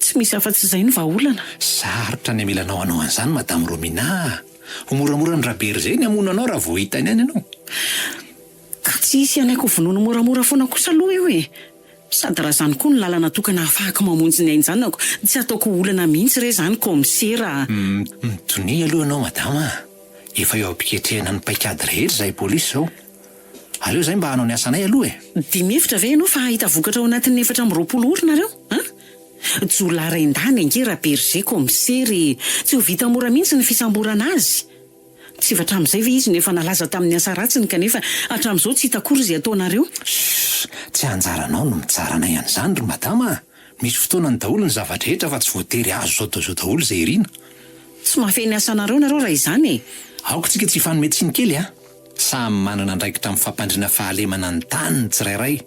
Tsy misy afa-tsy izay ny vahaolana. Sarotra ny hamelanao hanao an'izany Madame Romina a! Ho moramora an-dRaberger ny hamono anao raha vao hitany any ianao. Ka tsy hisy hanaiky ho vonoina moramora foana kosa aloha io e! Sady raha izany koa no lalana tokana ahafahako mamonjy ny ain-janako, tsy ataoko ho olana mihitsy re izany kaomisera a! Mitonia aloha ianao madama a! Efa eo am-piketrehana ny paikady rehetra izahay polisy izao. Aleo izahay mba hanao ny asanay aloha e! Dia mihevitra ve ianao fa hahita vokatra ao anatin'ny 24 ora nareo an? Jiolahy rain-dany ange Raberger kaomisera e! Tsy ho vita mora mihitsy ny fisamborana azy! Tsy efa hatramin'izay ve izy no efa nalaza tamin'ny asa ratsiny kanefa hatramin'izao tsy hita akory izay ataonareo? Shh! Tsy anjaranao no mitsara anay an'izany ry madama a! Misy fotoanany daholo ny zava-drehetra fa tsy voatery azo zao dia zao daholo izay irina. Tsy mahafehy ny asanareo nareo raha izany e! Aoka tsika tsy hifanome tsiny kely a! Samy manana andraikitra amin'ny fampandriana fahalemana ny tany ny tsirairay.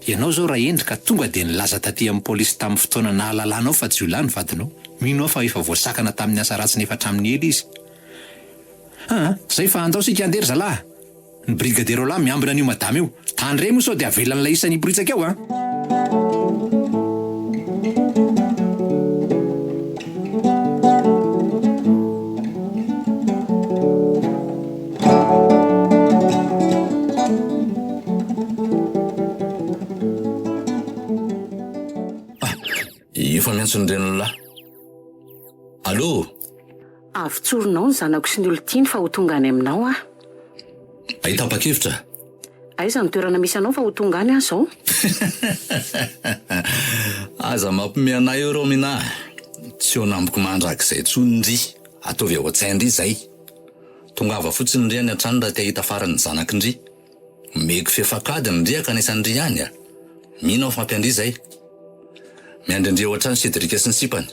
Ianao izao Rahendry ka tonga dia nilaza taty amin'ny polisy tamin'ny fotoana nahalalanao fa jiolahy ny vadinao. Mino aho fa efa voasakana tamin'ny asa ratsiny efa hatramin'ny ela izy. Aa, zay fa andao isika handeha ry zalahy a! Ny brigadier Roland miambina an'io madama io. Tandremo sao dia avelan'ilay isany hiporitsaka eo an! Efa miantso ny renin'lah. Allô? Avotsorinao ny zanako sy ny olon-tiany fa ho tonga any aminao aho. Ay tapa-kevitra? Aiza ny toerana misy anao fa ho tonga any aho izao? Aza mampime anay eo Romina a! Tsy eo anamboko mandrakizay intsony ndry, ataovy ao an-tsain-dry izay. Tongava fotsiny ndry any an-trano raha te hahita farany ny zanaky ndry. Omeko fefak'adiny ndry hankanesan-dry any a! Mino aho fa ampy an-dry izay. Miandry an-dry ao an-trano Cédric sy ny sipany.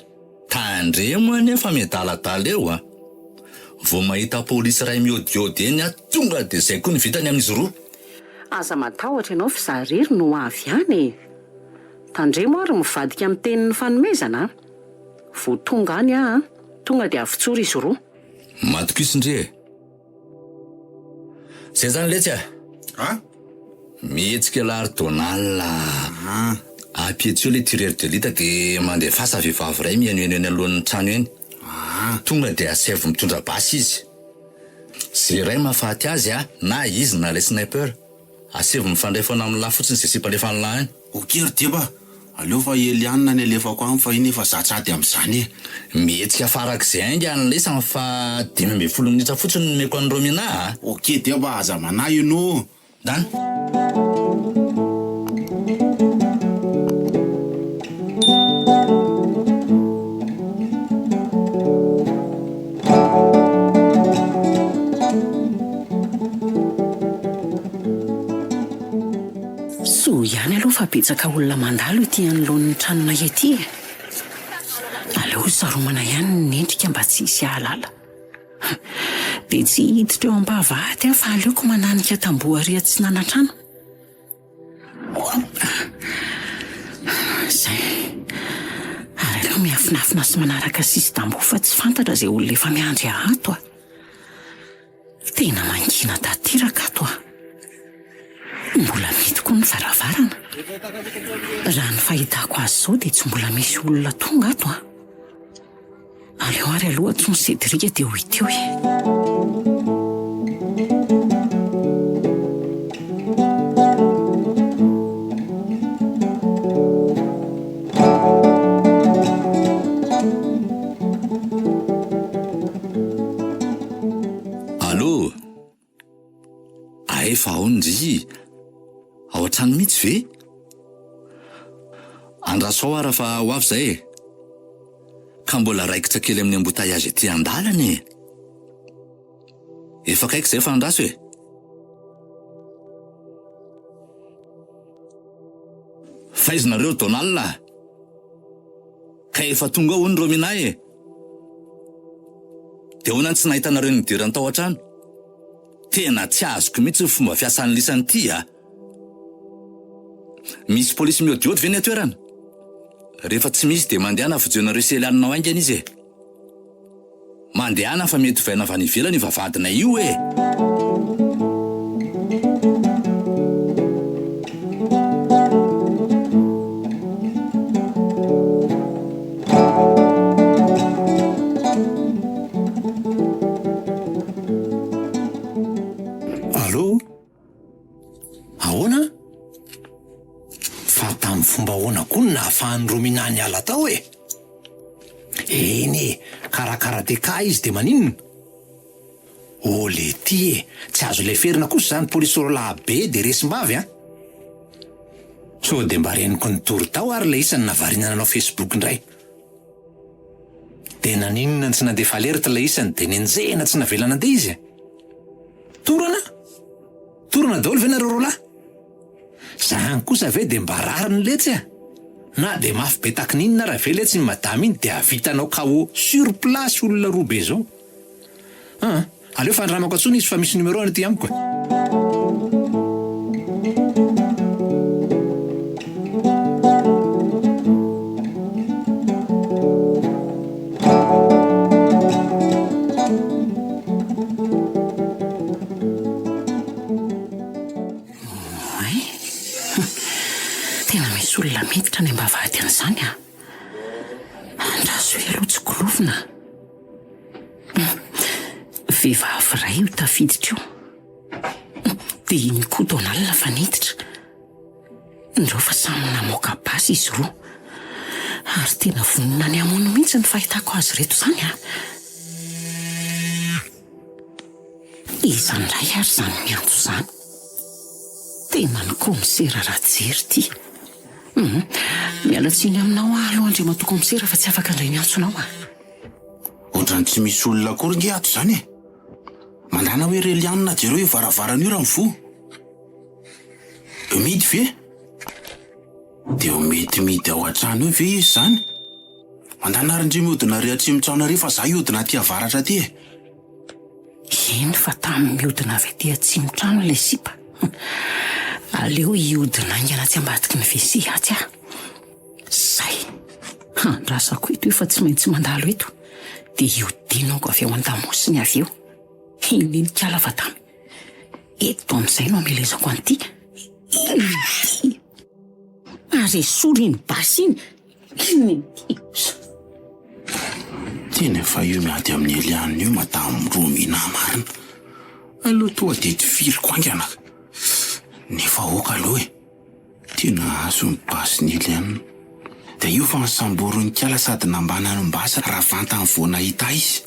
Tandremo anie fa miadaladala eo a! Vao mahita polisy iray miodiody eny aho tonga dia izay koa ny vitany amin'izy roa. Aza matahotra ianao fa izaho irery no ho avy any e! Tandremo ary mivadika amin'ny tenin'ny fanomezana a! Vao tonga any aho an, tonga dia avotsory izy roa. Matokiso ndry e! Zay zany letsy a! A? Mihetsika elah ry Donald a! Ampihetseho le tireur de lita de mandefasa vehivavy iray mihainohaino eny alohan'ny trano eny. Tonga de asaivo mitondra basy izy. Ze iray mahafaty azy a, na izy na ilay sniper. Asaivo mifandray foana amin'lah fotsiny ze sipa alefan'lah any. Ok ry Deba, aleo fa Eliane ny alefako any fa iny efa zatra ady amin'izany e. Mihetsika farak'izay haingana lesany fa 15 minitra fotsiny no omeko an'i Romina a! Ok Deba, aza manahy ianao. Dany. Soa ihany aloha fa betsaka olona mandalo ety anoloan'ny tranonay ety e! Aleo saromana ihany ny endrika mba tsy hisy hahalala. Dia tsy hiditra eo am-bavahady aho fa aleoko mananika tamboho ary atsinanan-trano. Izay. Ary aleo miafinafina sy manaraka sisin-tamboho fa tsy fantatra izay olona efa miandry ahy ato a! Tena mangina tanteraka ato a! Mbola mihidy koa ny varavarana. Raha ny fahitako azy izao dia tsy mbola misy olona tonga ato a! Aleo ary aloha antsoin'i Cédric dia ho hita eo e! Allô? Ae fa ao ndry? Ao an-trano mihitsy ve? Andraso ao ara fa ho avy zay e! Ka mbola raikitra kely amin'ny embouteillage ety an-dalana e! Efa akaiky zay fa andraso e! Faiza nareo Donald a! Ka efa tonga ao hono Romina e! Dia ahoana no tsy nahitanareo nidirany tao an-trano? Tena tsy azoko mihitsy ny fomba fiasan'ny lisany ity a! Misy polisy miodiody ve ny an-toerana? Rehefa tsy misy dia mandehana vonjeo-nareo sy Eliane ao haingana izy e! Mandehana fa mety hovaina avy any ivelany io vavahadinay io e! Allô? Ahoana? Fa tamin'ny fomba ahoana koa no nahafahan'i Romina niala tao e? Eny e, ka raha karateka izy dia maninona? Oh letia e, tsy azo leferina kosa izany polisy roalahy be dia resim-bavy an! Sao dia mba reniko nitory tao ary ilay isany navarina nanao facebook indray. Dia naninona no tsy nandefa alerte ilay isany dia nenjehina tsy navela nandeha izy e? Torana? Torana daholo ve nareo roalahy? Zany kosa ve dia mba rariny letsy a! Na dia mafy be takin'inona ara ve letsy iny madama iny dia havitanao KO sur place olona roa be zao? An! Aleo fa andramako antsoina izy fa misy numéro any aty amiko e! Oay! Tena misy olona miditra any am-bavahady any izany an! Andraso ela ho tsikilovina an! Vehivavy iray io tafiditra io. Dia iny koa Donald fa niditra. Indreo fa samy namoaka basy izy roa. Ary tena vonona ny hamono mihitsy ny fahitako azy ireto izany an! Iza indray ary izany miantso izany? Tena ny kaomisera Rajery ity. Hum, miala tsiny aminao aho aloha Andriamatoa kaomisera fa tsy afaka handray ny antsonao aho. Ohatran'ny tsy misy olona akory nge ato izany e! Mandàna hoe ry Eliane jereo io varavarana io raha mivoha. Mihidy ve? Dia ho mety mihidy ao an-trano eo ve izy izany? Mandàna ary ndry mihodina ary atsimo trano ary fa za hihodina aty avaratra aty e! Eny fa tamy mihodina avy aty atsimo trano ilay sipa. Aleo hihodina haingana atsy ambadiky ny WC atsy aho. Zay. Andrasako eto io fa tsy maintsy mandalo eto. Dia hihodinako avy ao an-damosiny avy eo. Iny iny kala fa tamy. Eto amin'izay no hamelezako an'ity. Iny. Ary esory iny basy iny. Iny ity. Tena efa io miady amin'i Eliane io madame Romina marina. Aleo tonga dia tifiriko haingana. Nefa aoka aloha e. Tena azo ny basin'i Eliane. Dia io fa nosamborin'i Kiala sady nambanany basy raha vantany vao nahita ahy izy.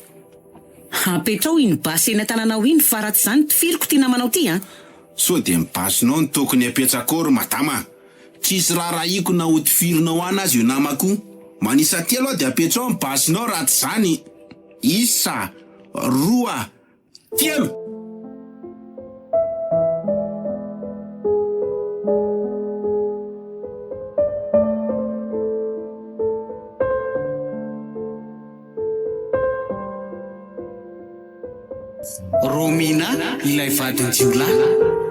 Apetrao iny basy eny an-tananao iny fa raha tsy izany tifiriko ity namanao ity an! Sao dia ny basinao no tokony apetrako ry madama a! Tsisy raharahiako na ho tifirinao any aza io namako io. Manisa telo aho dia apetrao ny basinao raha tsy izany. Isa, roa, telo! Romina, ilay vadin-jiolahy.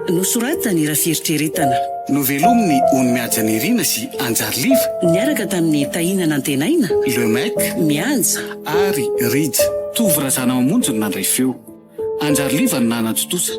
Nosoratany raha fieritreretana. Novelomin'i Ony Mihaja Nirina sy Anjary Liva. Niaraka tamin'i Tahina Nantenaina. Le Mec. Mihaja. Ary Rija. Tovo Razanamamonjy no nandray feo. Anjary Liva no nanatontosa.